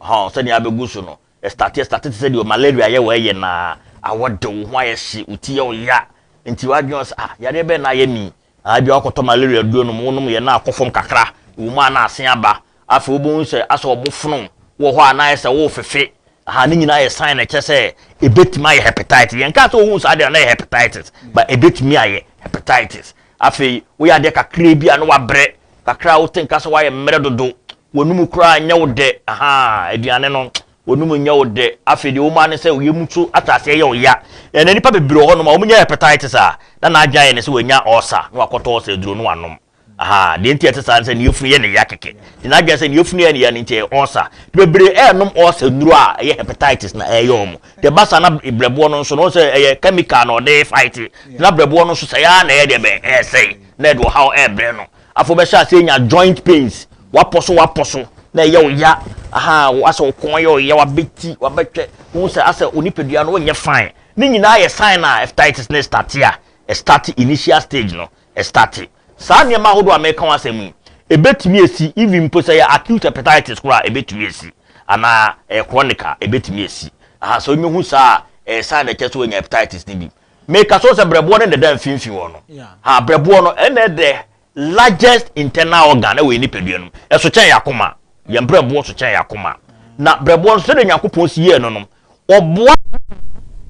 hɔn, sɛnea abɛgu so no, ɛstart te sɛ deɛ malaria yɛ wɔ ɛyɛ naa, awɔ de wo ho ayɛ hye, wo ti yɛ wo ya, nti wadwene sɛ, ah, yareɛ bɛn na ayɛ mi? Ah, bi wakɔtɔ malaria duro nom, wonom yɛ na akɔ fam kakra, wɔ mu a na ase aba. Afei wobɛhu sɛ asɛ ɔbo fono wɔ hɔ a na ayɛ sɛ wɔɔfefe. Aha, ne nyinaa yɛ sign na ɛkyɛ sɛ ebɛtumi ayɛ hepatitis. Yɛn kaa sɛ ohun saa deɛ na yɛ hepatitis, but ebɛtumi ayɛ hepatitis. Afei woyɛ adeɛ kakra bi a na wabrɛ kakra a, wote nka sɛ wayɛ mmerɛ dodo, wɔnum koraa nyɛ wo dɛ. Aha, aduane no wɔnum nyɛ wo dɛ. Afei deɛ wɔn ani sɛ oyɛ mu so ata aseɛ yɛ wo ya. Ɛnna nipa bebree wɔ hɔnom a wɔn nyɛ hepatitis a, na n'adwene ayɛ ne sɛ wɔnya ulcer na wakɔtɔ ulcer aduro no wanom. Aha, deɛ nti ɛte saa ne sɛ ne yafunu yɛ ne ya kɛkɛ. Nti n'adwene sɛ ne yafunu yɛ ne ya no nti ɛyɛ ulcer. Nti bebree ɛrenom ulcer nnuro a ɛyɛ hepatitis na ɛreyɛ wɔn. Nti ɛba saa na brɛboɔ no nso no, wohu sɛ ɛyɛ chemical na ɔde fight. Nti na brɛboɔ no nso sɛe ara na ɛyɛ deɛ bɛn, ɛresɛe na ɛde ɔhaw ɛrebrɛ no. Afei wobɛhyɛ aseɛ anya joint pains, wapɔ so wapɔ so na ɛyɛ wo ya, aha, asɛ wo kɔn yɛ wo ya, wabɛti, wabɛtwɛ, wohu sɛ asɛ wo nipadua no wonyɛ fine. Ne nyinaa yɛ sign a hepatitis no starte a, ɛstarte initial stage no, ɛstarte. Saa nneɛma ahodoɔ a mereka ho asɛm yi, ɛbɛtumi asi, even mpo sɛ ɛyɛ acute hepatitis koraa a, ɛbɛtumi asi, anaa ɛyɛ chronic a, ɛbɛtumi asi. Aha, sɛ wonya hu saa a, ɛyɛ sign a ɛkyerɛ sɛ woanya hepatitis no bi. Meka sɛ wo sɛ brɛboɔ no na ɛda mfimfini hɔ no. Ha, brɛboɔ no, ɛna ɛyɛ the largest internal organ ɛwɔ yɛn nipadua no mu. Ɛso kyɛn yɛn akoma. Yɛn brɛboɔ so kyɛn yɛn akoma. Na brɛboɔ no, sɛdeɛ Nyankopɔn si yɛɛ no no, ɔboa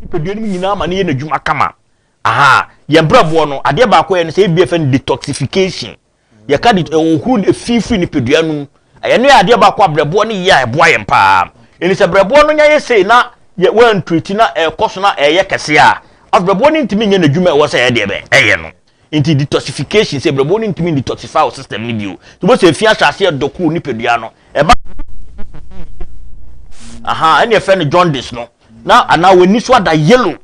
nipadua no mu nyinaa ma no yɛ n'adwuma kama. Aha, yɛn brɛboɔ no, adeɛ baako yɛ no sɛ ebi yɛfɛ no detoxification. Yɛka de ɔhuru efi firi nipadua no mu. Ɛno yɛ adeɛ baako a brɛboɔ no yɛ a ɛboa yɛn paa. Ɛni sɛ brɛboɔ no nya yɛ sei na yɛ wɔantriti na ɛkɔ so na ɛyɛ kɛse a, afei brɛboɔ no ntumi nyɛ n'adwuma a ɛwɔ sɛ ɛyɛ deɛ bɛn ɛyɛ no. Nti detoxification sɛ brɛboɔ no ntumi detoxify wo system no bio. Nti wobɛsɛ efi ahyɛ aseɛ dɔkoro nipadua no. Ɛba aha ɛne ɛfɛ no jaundice no na anaa w'ani so ada yellow.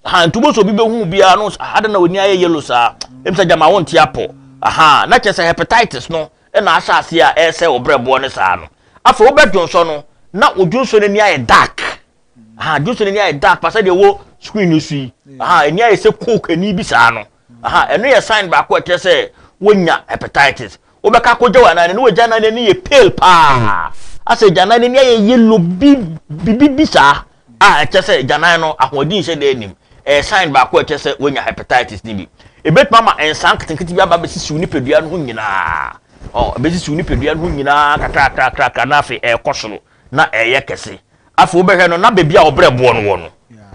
Aha nti wobɛsɛ obi bɛhu biara no aha de na w'ani ayɛ yellow saa. Ɛm sɛ gyama wonte apɔ. Aha na kyerɛ sɛ hepatitis no na ahyɛ aseɛ a ɛresɛ wo brɛboɔ no saa no. Afei wobɛdwonsɔ no na wo dwonsɔ no ani ayɛ dark. Aha dwonsɔ no ani ayɛ dark pa sɛ deɛ ɛwɔ screen no so yi. Aha ani ayɛ sɛ coke ani bi saa no. Aha ɛno yɛ sign baako a ɛkyerɛ sɛ wonya hepatitis. Wobɛka akɔgya w'anan no na w'agya nan ani yɛ pale paa. Asɛ agya nan ani ayɛ yellow bi bibi bi saa a ɛkyerɛ sɛ agya nan no ahoɔden nhyɛ da anim. Ɛyɛ sign baako a ɛkyerɛ sɛ woanya hepatitis no bi. Ebetumi ama nsaa nketenkete bi aba abɛsisi wo nipadua no ho nyinaa. Ɔ ɛbɛsisi wo nipadua no ho nyinaa kakrakrakrakra na afei ɛrekɔ soro na ɛreyɛ kɛse. Afei wobɛhwɛ no na baabi a wo brɛboɔ no wɔ no,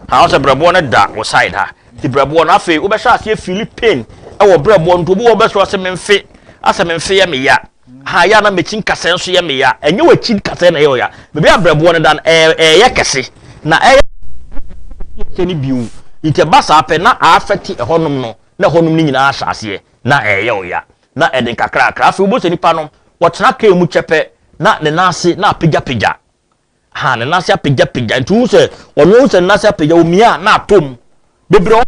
ha wo sɛ brɛboɔ no da wo side ha, nti brɛboɔ no afei wobɛhyɛ aseɛ feeli pain ɛwɔ brɛboɔ no nti obi wɔ bɛsrɛ sɛ memfe asɛ memfe yɛ me ya ha yɛ a na m'akyi nkasɛɛ nso yɛ me ya, ɛnyɛ w'akyi nkasɛɛ na ɛyɛ ɔya, baabi a brɛboɔ no da no ɛyɛ kɛse na ɛyɛ kyɛ no bio nti ɛba saa pɛ na a-affect ɛhɔnom no na ɛhɔnom no nyinaa ahyɛ aseɛ na ɛyɛ ɔya na ɛde nkakrakra afei wobɛhu sɛ nipa no ɔtena kaa mu kyɛ pɛ na ne nan ase na apagyapagya. Ha ne nan ase apagyapagya nti wohu sɛ ɔno wohu sɛ ne nan ase apagya omia na atɔ mu bebree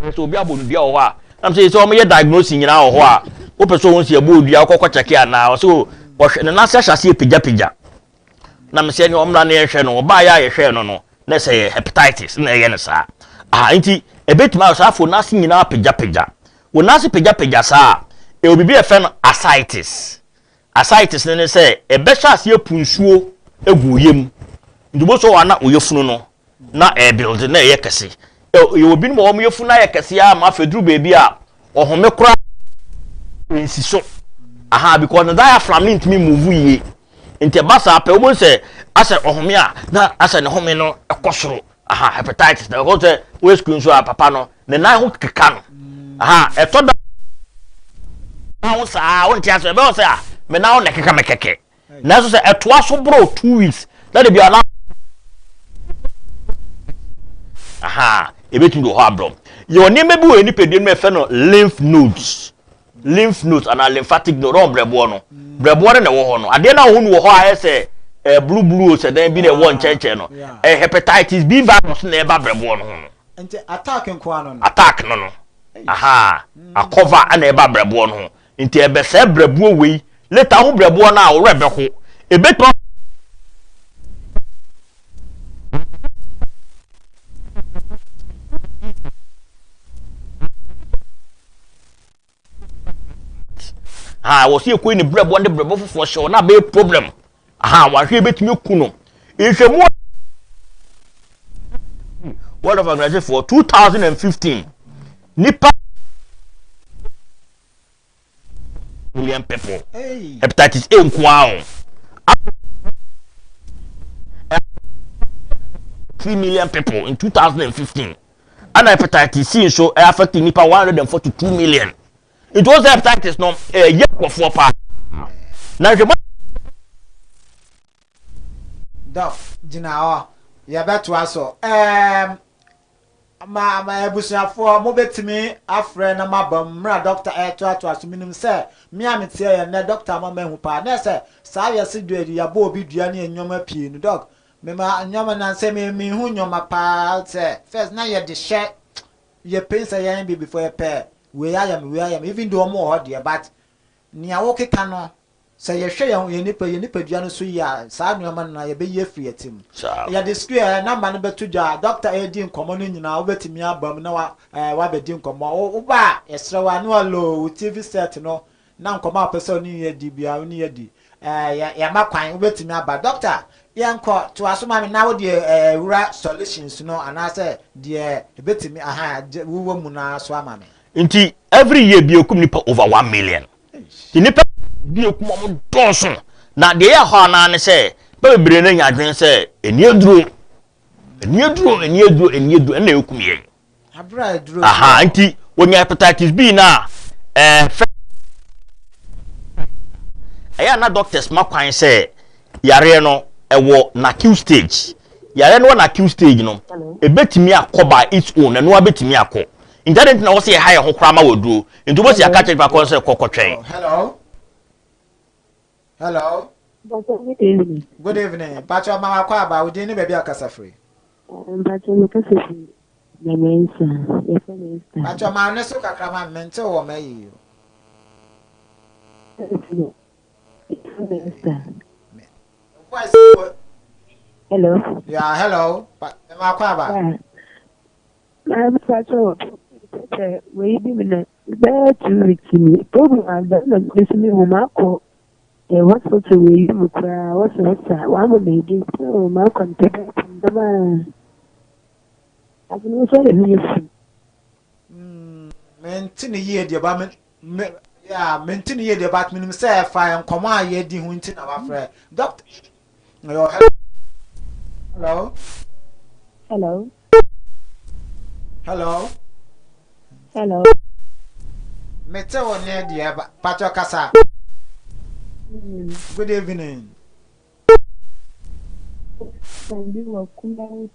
sɛ obi abɔ no dua wɔ hɔ a nam sɛ sɛ wɔyɛ diagnosis nyinaa wɔ hɔ a wopɛ sɛ ohun sɛ yɛbɔ odua wokɔkɔ kyɛke anaa ɔsɛ ɔhwɛ ne nan ase ahyɛ ase apagyapagya na mesɛ ne ɔmmra ne yɛnhwɛ no ɔbaeɛ a yɛhwɛɛ no no na sɛ yɛ hepatitis na ɛyɛ no saa aha nti ɛbɛtumi ayɛ saa afo n'ase nyinaa pagyapagya Wo nan ase pagyapagya saa a, ɛwɔ biribi a yɛfrɛ no ascites. Ascites no ne sɛ ɛbɛhyɛ aseɛ apu nsuo agu wo yam. Nti wobɛhu sɛ wɔ na wo yafunu no na ɛrebuild na ɛyɛ kɛse. Yɛwɔ binom a wɔn yafunu ayɛ kɛse ara ma afei duru baabi a ɔhome koraa nsi so. Aha, because ne diaphragm no ntumi move yie. Nti ɛba saa pɛ wobɛhu sɛ asɛ ɔhome a na asɛ ne home no kɔ soro. Aha, hepatitis na ɛkɔ sɛ woyɛ sukuu nso a papa no ne nan ho keka no. Aha, ɛtɔ da nan ho saa wonte ase ɛbɛwɔ sɛ a me nan ho na ɛkeka me kɛkɛ. Nanso sɛ ɛtoa so boro 2 weeks na de bi ana aha ebetumi de wɔ hɔ abrɔm. Yɛwɔ nneɛma bi wɔ yɛn nipadua no mu ɛfɛ no lymph nodes. Lymph nodes anaa lymphatic node ɔn brɛboɔ no. Brɛboɔ no na ɛwɔ hɔ no. Adeɛ no a wohu no wɔ hɔ a ayɛ sɛ ɛɛ blue blue sɛ dɛn bi na ɛwɔ nkyɛnkyɛn no. Ɛyɛ hepatitis B virus na ɛba brɛboɔ no ho no. Nti attack nko ano no. Attack no no. Aha. Akɔva na ɛba brɛboɔ no ho. Nti ɛbɛsɛe brɛboɔ wei. Later wohu brɛboɔ no a wo werɛ bɛho. Ebetumi Ha wɔ sɛ yɛkɔyi ne brɛboɔ ne brɛboɔ foforɔ hyɛ hɔ na abɛyɛ problem. Aha wahwɛ yɛbɛtumi aku no. Nhwɛmu World of Organization for 2015 nipa million people hepatitis A nko ara o. 3 million people in 2015 ɛna hepatitis C nso ɛ affect nipa 142 million. Nti wɔn sɛ hepatitis no ɛyɛ nkurɔfoɔ paa. Na nhwɛ Doc gyina hɔ yɛbɛtoa so. Ɛɛm. Ma ma abusuafoɔ mobɛtumi afrɛ na moaba mu mmerɛ a dɔkta ɛretoatoa so. Menim sɛ me a meteɛ yɛ nnɛ dɔkta ama mahu paa. Na ɛsɛ saa wiase dua yi yɛabɔ obi dua ne nneɛma pii no. Dɔk, mema nneɛma nansɛ me mehu nneɛma paa sɛ first na yɛde hyɛ yɛpɛ sɛ yɛn bibifoɔ yɛpɛ wei ayɛ me wei ayɛ me even though wɔn wɔ hɔ deɛ but nea wokeka no Sɛ yɛhwɛ yɛn ho, yɛn nipa, yɛn nipadua no so yie a, saa nneɛma no na yɛbɛyi afiri yɛn tirim. Saa. Yɛde square number no bɛto dwa a, dɔkta redi nkɔmmɔ no nyinaa, wobɛtumi aba mu na wa, ɛɛ, woabɛdi nkɔmmɔ. Wo, woba a, yɛsrɛ wo a, na woaloo wo TV set no, na nkɔmmɔ a wopɛ sɛ wo ne yɛn di biara, wo ne yɛn di. Ɛɛ, yɛ, yɛama kwan, wobɛtumi aba. Dɔkta, yɛnkɔ, toa so ma me na wodeɛ ɛɛ, wura solutions no anaasɛ deɛ ɛbɛtumi, aha, wowɔ mu no ara so ama me. Nti every year bi ekum nipa over 1 million. Nti nipa bi ekum wɔn dɔɔso. Na deɛ ɛyɛ hɔ anaa ne sɛ nipa bebree no anya adwene sɛ ɛni aduro, ɛni aduro, ɛni aduro, ɛni aduro, ɛna ekum yɛn. Abere a aduro Aha, nti wonya hepatitis B na fɛ ɛyɛ a na doctors ma kwan sɛ yareɛ no ɛwɔ n'acute stage. Yareɛ no wɔ n'acute stage no, ebetumi akɔ by its own, ɛno abetumi akɔ. Nti adi nti na wɔsɛ yɛha yɛn ho koraa ma wɔ duro. Nti wɔsi aka kyerɛ nipa kɔ sɛ kɔ kɔtwɛn. Oh, hello. Hello. Good evening. Good evening. Pacho mama kwa aba, wo din ne baabi a kasa firi. Mpacho me kasa firi Nyamensa. Yɛfrɛ me Esther. Pacho ma ne so kakra ma mente wɔ ma yi o. Yɛfrɛ me Esther. Voice wɔ. Hello. Yeah, hello. Pa mama kwa aba. Yeah. Maame Pacho, sɛ wei bi mi na bɛyɛ 2 weeks ni problem ada na me nso mi hu makɔ hospital wei yi mu koraa wɔsɛ ɔsa wama me edi so makɔ ntɛbɛ ntɛm a ase no nso yɛ mi yɛ fi. Mente ne yie deɛ ba me me yeah, mente ne yie deɛ, but menim sɛ ɛfa nkɔmɔ a yɛdi ho nti na wafrɛ. Doctor, hello. Hello. Hello. Hello. Hello. Mete wo ne deɛ ba Pacho kasa. Good evening. Bi wɔ Kumawu.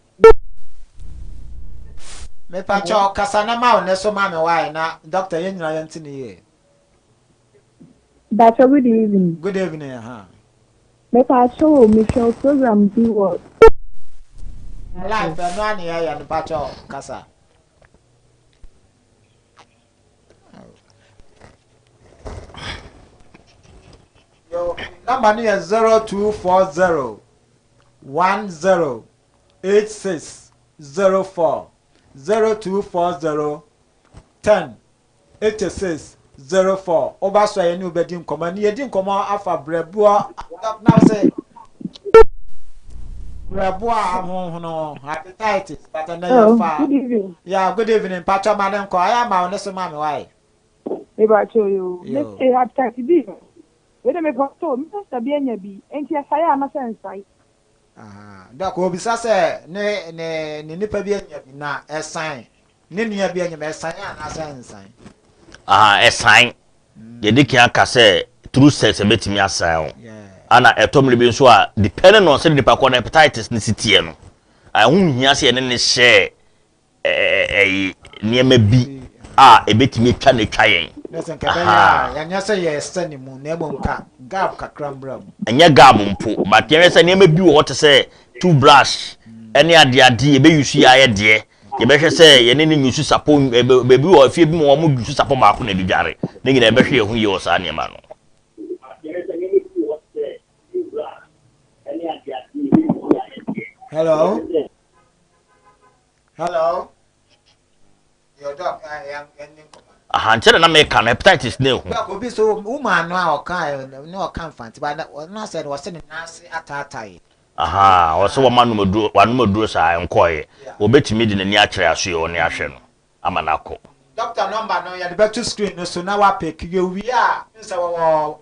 Me pacho kasa na ma wo ne so ma me wae na doctor yɛn nyinaa yɛnte ne yie. Pacho, good evening. Good evening. Ha. Mepacho o, mehwɛ wo program bi wɔ Live ɛno a ne yɛyɛ no, pacho kasa. Yo, number no yɛ 0240 10 86 04, 0240 10 86 04. Woba so a yɛne wobɛdi nkɔmmɔ ne yɛdi nkɔmmɔ afa brɛboɔ na sɛ brɛboɔ a ahohono hepatitis but ɛnɛ Oh, yɛfa. Good evening. Yeah, good evening. Mpatwɔ ma ne nkɔ ayɛ ama wo ne so ma me wae. Mepacho yo. Yo. Me hepatitis B. Wei de mepacho, me sister bi anya bi. Enti ɛsae a na sɛ nsae? Aha. Doc, obisa sɛ ne nipa bi anya bi na ɛsan ne nua bi anya bi, ɛsan anaasɛ nsan? Aha, ɛsan. Yɛde kan aka sɛ through sex ɛbɛtumi asan o. Ana ɛtɔ mmiri bi nso a, depending on sɛ nipa kɔ no hepatitis ne si teɛ no, ɛho nhia sɛ yɛne ne hyɛ ɛyi nneɛma bi a ɛbɛtumi atwa ne twa yɛn. Ne sɛ nka ɛbɛyɛ a yɛnyɛ sɛ yɛsɛ ne mu na mmom ka gap kakra mbra mu. Ɛnyɛ gap mpo, but yɛhwɛ sɛ nneɛma bi wɔ hɔ te sɛ toothbrush ɛne adeade yɛbɛyi so yɛ ayɛ deɛ yɛbɛhwɛ sɛ yɛne ne nyusu sapo baabi wɔ efie bi mu wɔn nyusu sapo baako na ɛde dware ne nyinaa, yɛbɛhwɛ yɛn ho yie wɔ saa nneɛma no. Hello, hello. Yo, doc, yɛn ni nkɔmɔ. Ahankyɛ na meka no hepatitis ne ho. Doc, obi so woman no a ɔka ne ɔka mfanti ba na ɔno asɛ no wɔsɛ ne nan ase ataatae. Aha, ɔsɛ wɔma nom aduro, wanom aduro saa nkɔɔyɛ, wɔbɛtumi de n'ani akyerɛ aso yɛ ɔne ahwɛ no ama no akɔ. Doctor number no yɛde bɛto screen no so na wapɛk yɛwie a sɛ wɔwɔ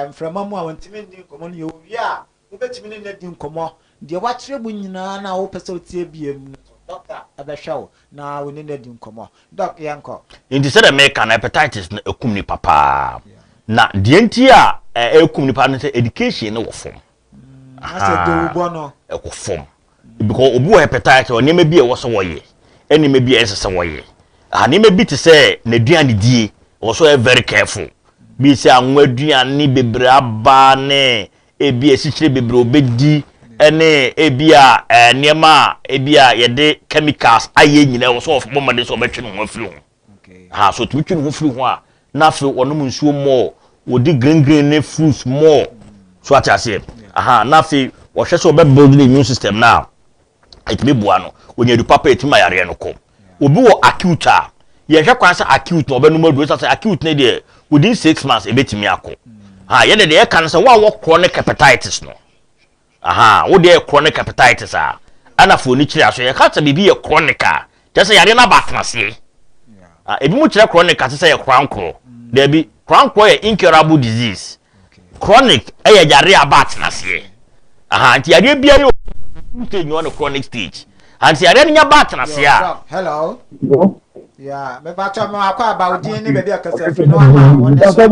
mframa mu a wɔntumi nni nkɔmmɔ no, yɛwie a wobɛtumi ne no adi nkɔmmɔ deɛ wakyerɛ mu nyinaa na wopɛ sɛ wotie biem no so, doctor ɛbɛhwɛ wo na wo ne no adi nkɔmmɔ. Doc, yɛnkɔ. Nti sɛdeɛ meka no, hepatitis no ɛkum nipa paa, na deɛ nti a ɛkum nipa no sɛ education no wɔ fam. Asɛ dawubɔ no ɛkɔ fam because obi wɔ hepatitis, wɔ nneɛma bi a ɛwɔ sɛ wɔyɛ. Nneɛma bi a ɛnsɛ sɛ wɔyɛ. Aha, nneɛma bi te sɛ n'aduanedie, ɛwɔ sɛ ɔyɛ very careful. Bi sɛ anwa aduane bebree aba ne ebi asikyire bebree obɛdi ne ebi a nneɛma a ebi a yɛde chemicals ayɛ nyinaa, ɛwɔ sɛ ɔbɔ mmɔden sɛ ɔbɛtwe ne ho afiri ho. Ha, so otumi twe ne ho firi ho a, na afei ɔnom nsuo more, wɔdi green green ne fruits more. So ate aseɛ? Aha, na afei wɔhwɛ sɛ ɔbɛ build ne immune system na ɛtumi boa no, wɔnya adu papa, ɛtumi ma yareɛ no kɔ. Obi wɔ acute a, yɛhwɛ kwan sɛ acute na ɔbɛnum aduro sɛ acute ne deɛ, within 6 months ɛbɛtumi akɔ. Ha, yɛde deɛ ɛka no sɛ wo a wɔ chronic hepatitis no, aha, wo deɛ yɛ chronic hepatitis a, ɛna fo ni kyerɛ aso. Yɛka sɛ biribi yɛ chronic a, kyerɛ sɛ yareɛ no aba atenaseɛ. Ebi mu kyerɛ chronic ase sɛ yɛ korankorɔ. Daabi, korankorɔ yɛ incurable disease. Chronic ɛyɛ yareɛ aba atenaseɛ. Aha, nti yareɛ biara yɛ stage nyɛ ɔne chronic stage. Nti yareɛ no nya ba atenaseɛ a. Hello. Yeah, mepa kyɛ mo akɔ aba, wo din ne baabi a kasa firi no ama wɔn ne so.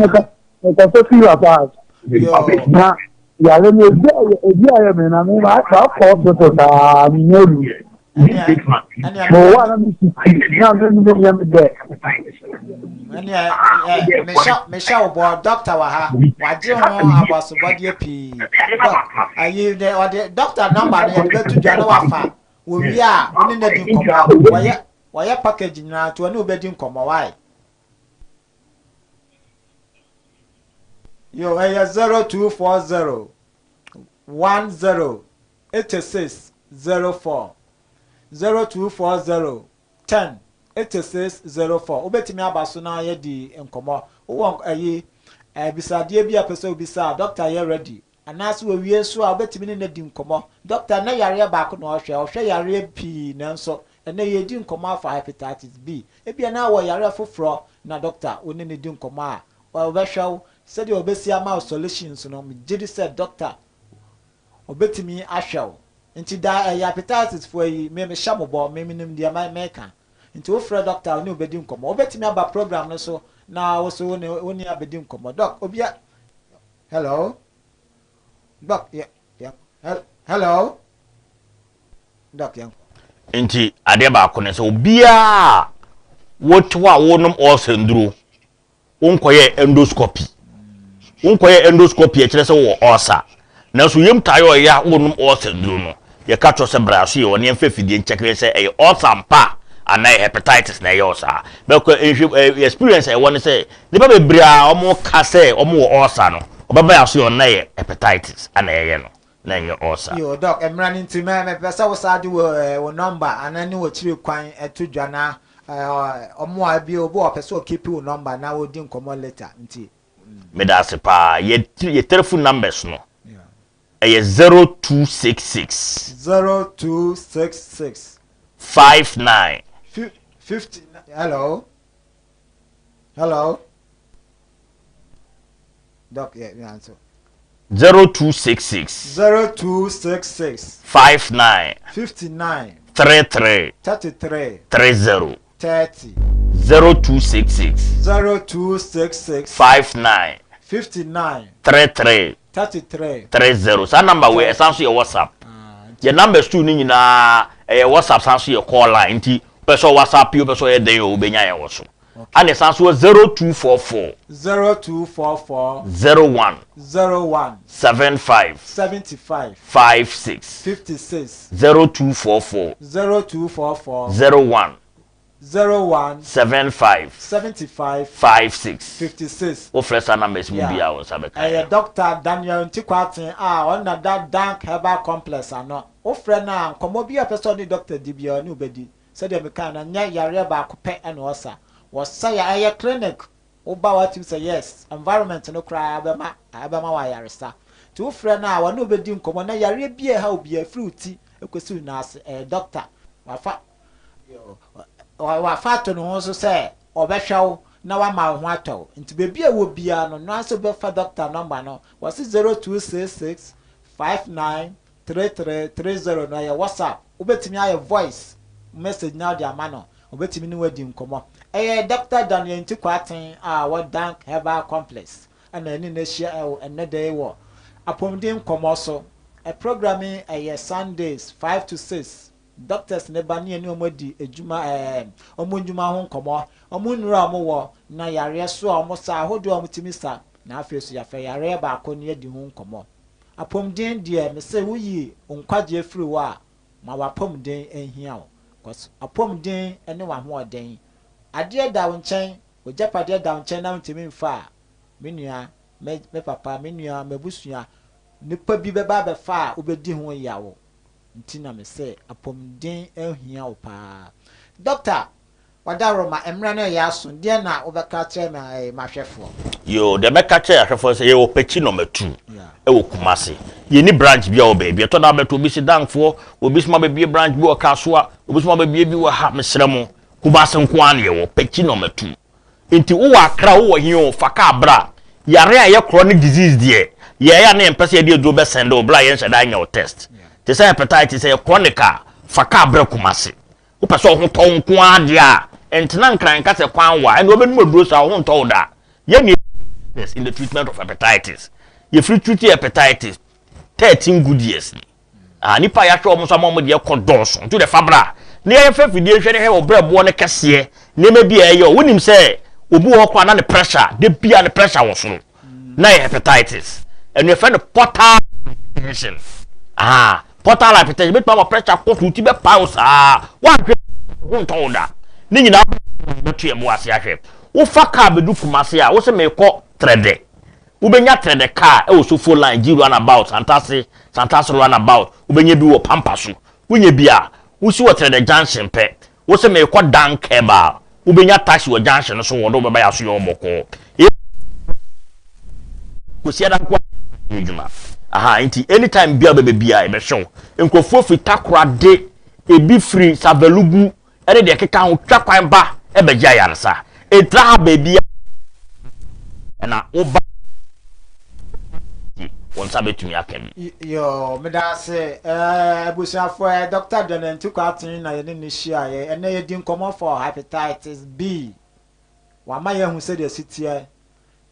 Mekasa firi Abaas. Na yare no ebi ayɛ me na me ma akɔ hospital saa, me nya ru. Mo wa na me sisi na me me nyɛ me dɛ. Ɛnea mehyɛ wo bɔ, dɔkta wɔ ha, wagye ho abɔsobɔdeɛ pii. Doc, ayi de ɔde dɔkta number no yɛde bɛto dwa na wafa wɔwie a, wo ne no di nkɔmmɔ. Wɔyɛ package nyinaa nti wɔne wobɛdi nkɔmmɔ. Wae yo, ɛyɛ 0240 10 86 04, 0240 10 86 04. Wobɛtumi aba so na yɛdi nkɔmmɔ. Wowɔ ayi abisadeɛ bi a pɛ sɛ wobisa a, dɔkta yɛ ready. Anaasɛ wɔwie nso a, wobɛtumi ne no di nkɔmmɔ. Dɔkta na yareɛ baako na ɔhwɛ, ɔhwɛ yareɛ pii, nanso ɛnɛ yɛdi nkɔmmɔ afa hepatitis B. Ebia na wɔ yareɛ foforɔ na dɔkta wo ne no di nkɔmmɔ a, ɔbɛhwɛ wo sɛdeɛ ɔbɛsi ama wo solutions no. Megye di sɛ dɔkta ɔbɛtumi ahwɛ wo. Nti da ɛyɛ hepatitis foɔ yi, me mehyɛ mo bɔ, me menim deɛ meka. Nti wofrɛ dɔkta, wo ne wobɛdi nkɔmmɔ. Wobɛtumi aba program no so na wo so wo ne abɛdi nkɔmmɔ. Doc, obia, hello doc, yɛ hello doc, yɛn. Nti adeɛ baako ne sɛ obiara wote hɔ a wonom ɔɔsɛ nduro, wonkɔyɛ endoscopy, wonkɔyɛ endoscopy ɛkyerɛ sɛ wowɔ ɔɔsa, nanso yam taa yɛ ɔyɛ a wonom ɔɔsɛ nduro no, yɛka kyerɛ sɛ bra so yɛ wɔne yɛmfa afidie nkyɛkɛ sɛ ɛyɛ ɔɔsa mpa anaa ɛyɛ hepatitis na ɛyɛ ɔsaa. Bɛkɔ nhwɛ, experience a ɛwɔ ne sɛ nipa bebree a wɔn ka sɛ wɔn wɔ ɔɔsa no, ɔbɛba yɛ aso yɛ ɔno yɛ hepatitis ana ɛyɛ no na ɛnyɛ ɔɔsa. Yo doc, mmerɛ no nti mepɛ sɛ wo saa de wo number anaa ne wɔkyiri kwan ɛto dwa na ɔmo a bi obi wɔ pɛ sɛ ɔkeep wo number na wɔdi nkɔmmɔ later nti. Meda ase paa. Yɛ telephone numbers no ɛyɛ 0266. 0266. 59. 50. Hello, hello doc, yɛ yeah, so. 0266. 0266. 59. 59. 33. 33. 30. 30. 0266. 0266. 59. 59. 33. 33. 30. Saa number wei ɛsan so yɛ WhatsApp. Yɛ numbers tu no nyinaa ɛyɛ WhatsApp, san so yɛ call line. Nti wopɛ sɛ WhatsApp yi, wopɛ sɛ ɔyɛ den o, wobɛnya yɛn wɔ so. Ana ɛsan so wɔ 0244. 0244. 01. 01. 75. 75. 56. 56. 0244. 0244. 01. 01. 75. 75. 56. 56. Wofrɛ saa numbers mu bia, wo nsa bɛka. Ɛyɛ Dr Daniel Ntikwaten a ɔno da Dank Herbal Complex ano. Wofrɛ no a, nkɔmmɔ bi a pɛ sɛ ɔne doctor di biara, ɔne wobɛdi. Sɛdeɛ meka no, nyɛ yareɛ baako pɛ ɛna ɔsa. Wɔsa yɛ, ɛyɛ clinic. Woba, watumi sɛ yes, environment no koraa bɛma wɔ ayaresa. Nti wofrɛ no a, wɔne wobɛdi nkɔmmɔ na yareɛ bi a ɛha wo biara, firi wo ti kɔsi wo nan ase, ɛyɛ doctor wafa ato ne ho so sɛ ɔbɛhwɛ wo na wama wo ho atɔ wo. Nti baabi a wɔ biara no, noa sɛ wobɛfa doctor number no. Wɔse 0266 59 33 30 no ɛyɛ WhatsApp. Wobɛtumi ayɛ voice message na wode ama no, wobɛtumi ne wadi nkɔmmɔ. Ɛyɛ Dr Daniel Nti Kwaten a wɔ Dank Herbal Complex ɛna ɛne no ahyia ɛwɔ ɛnnɛ da yi wɔ apɔmuden nkɔmmɔ so. Ɛ program yi ɛyɛ Sundays 5 to 6. Doctors no ba ne yɛne wɔn adi adwuma ɛɛ wɔn nnwuma ho nkɔmmɔ, wɔn nnuro a wɔwɔ, na yareɛ so a wɔsa, ahodoɔ a wɔtumi sa, na afei nso yɛafa yareɛ baako na yɛadi ho nkɔmmɔ. Apɔmuden deɛ, mese woyi nkwagyeɛ firi hɔ a, ma w'apɔmuden nhia wo. Cause apɔmuden ne w'ahoɔden. Adeɛ da wo nkyɛn, w'agyapadeɛ da wo nkyɛn na wontumi mfa a, me nua, me me papa, me nua, m'abusua, nipa bi bɛba abɛfa a wobɛdi ho yaw. Nti na mese apɔmuden hia wo paa. Doctor, W'adaworoma, mmerɛ no reyɛ aso, deɛn na wobɛka akyerɛ me m'ahwɛfoɔ? Yoo, deɛ mɛka akyerɛ ahwɛfoɔ ne sɛ, yɛwɔ Pekyi Nɔma Tu wɔ Kumasi. Yɛnni branch biara wɔ baabi. Ɛtɔ da a wobɛto obi se Dankfoɔ, obi se moabɛbue branch bi wɔ Kasoa, obi se moabɛbue bi wɔ ha. Mesrɛ mo, Kumasi nko ara na yɛwɔ, Pekyi Nɔma Tu. Nti wowɔ Accra, wowɔ he o, fa kaa bra. Yare a ɛyɛ chronic disease deɛ, yɛn a na yɛmpɛ sɛ yɛde aduro bɛsɛnde wo berɛ a yɛnhyɛ da nyɛ wo test. Te sɛ hepatitis, ɛyɛ chronic a, fa kaa bra Kumasi. Wopɛ sɛ wo ho tɔ wo nko ara deɛ a, ntena Nkran nka sɛ kwan wa, ɛnna wobɛnom aduro saa, wo ho ntɔ wo da. Yɛn na in the treatment of hepatitis. Yɛfiri treat hepatitis 13 good years ni. Ah, nipa a yɛahwɛ wɔn nso ama wɔn deɛ kɔ dɔɔso. Nti deɛ fa bra. Na yɛmfa fidie nhwɛ ne hwɛ wɔ brɛboɔ no kɛseɛ, nneɛma bi a ɛyɛ. Wonim sɛ obi wɔ hɔ koraa na ne pressure, da bia ne pressure wɔ soro. Na yɛ hepatitis. Ɛno yɛfrɛ no portal hypertension. Ah, portal hypertension bɛtumi ama pressure kɔ so, ti bɛpae wo saa. Woanhwɛ ho ntɔ wo da. Ne nyinaa bɛto yɛn bo ase ahwɛ. Wofa kaa bɛdu Kumase a, wo sɛ merekɔ Trɛdɛ. Wobɛnya Trɛdɛ kaa wɔ Sofo line, G runabout, Santase, Santase runabout. Wobɛnya bi wɔ Pampa so. Wonya bi a, wosi wɔ Trɛdɛ junction pɛ. Wo se merekɔ Dank Herbal, wobɛnya taxi wɔ junction no so wɔde wo bɛba yɛaso yɛ wo bɔkɔɔ. Kwasiada nko ara yɛ adwuma. Aha, nti anytime bia wobɛba bia yɛbɛhwɛ wo. Nkurɔfoɔ firi Takorade, ebi firi Savelugu ɛne deɛ ɛkeka ho twa kwan ba ɛbɛgye ayaresa. Ɛntra ha baabi a na woba wo nsa bɛtumi aka bi. Yoo, meda ase. Eh, abusuafo, eh, Dr. Daniel Ntiku Aten na yɛne no hyiaeɛ. Ɛnnɛ yɛdi nkɔmmɔ for hepatitis B. Wama yɛahu sɛdeɛ ɛsi teɛ,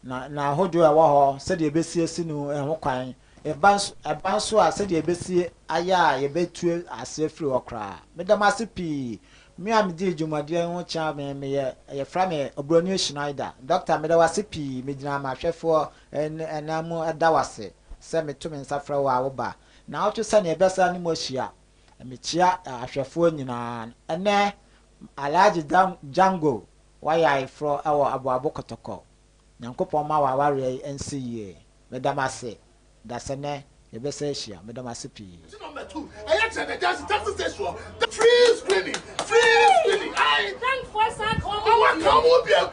na na ahodoɔ a ɛwɔ hɔ, sɛdeɛ yɛbɛsi asi no ho kwan. Ɛba nso, ɛba nso a, sɛdeɛ yɛbɛsi ayɛ a yɛbɛtu aseɛ afiri hɔ koraa. Meda mo ase pii. Me a medii dwumadie yi ho kyea me, meyɛ, yɛfrɛ me Obroni Schneider. Dɔkta, meda wo ase pii. Megyina m'ahwɛfoɔ nan mu da wo ase sɛ meto me nsa frɛ wo a woba. Naawɔtwe sɛdeɛ yɛbɛsan ne mo ahyia. Mekyea ahwɛfoɔ nyinaa. Ɛnnɛ, Alhaji Django wayɛ ayeforɔ wɔ Aboabo Kɔtɔkɔ. Nyankopɔn mma w'awareɛ yi nsi yie. Meda mo ase. Dasɛnɛ yɛbɛsan ahyia. Meda mo ase pii. Ti number two, ɛyɛ kyerɛ dɛ just taxi station hɔ. Free screening, free screening, ayi. Thankfoɔ san ka wɔn ho bio. Wɔn aka wɔn ho bio.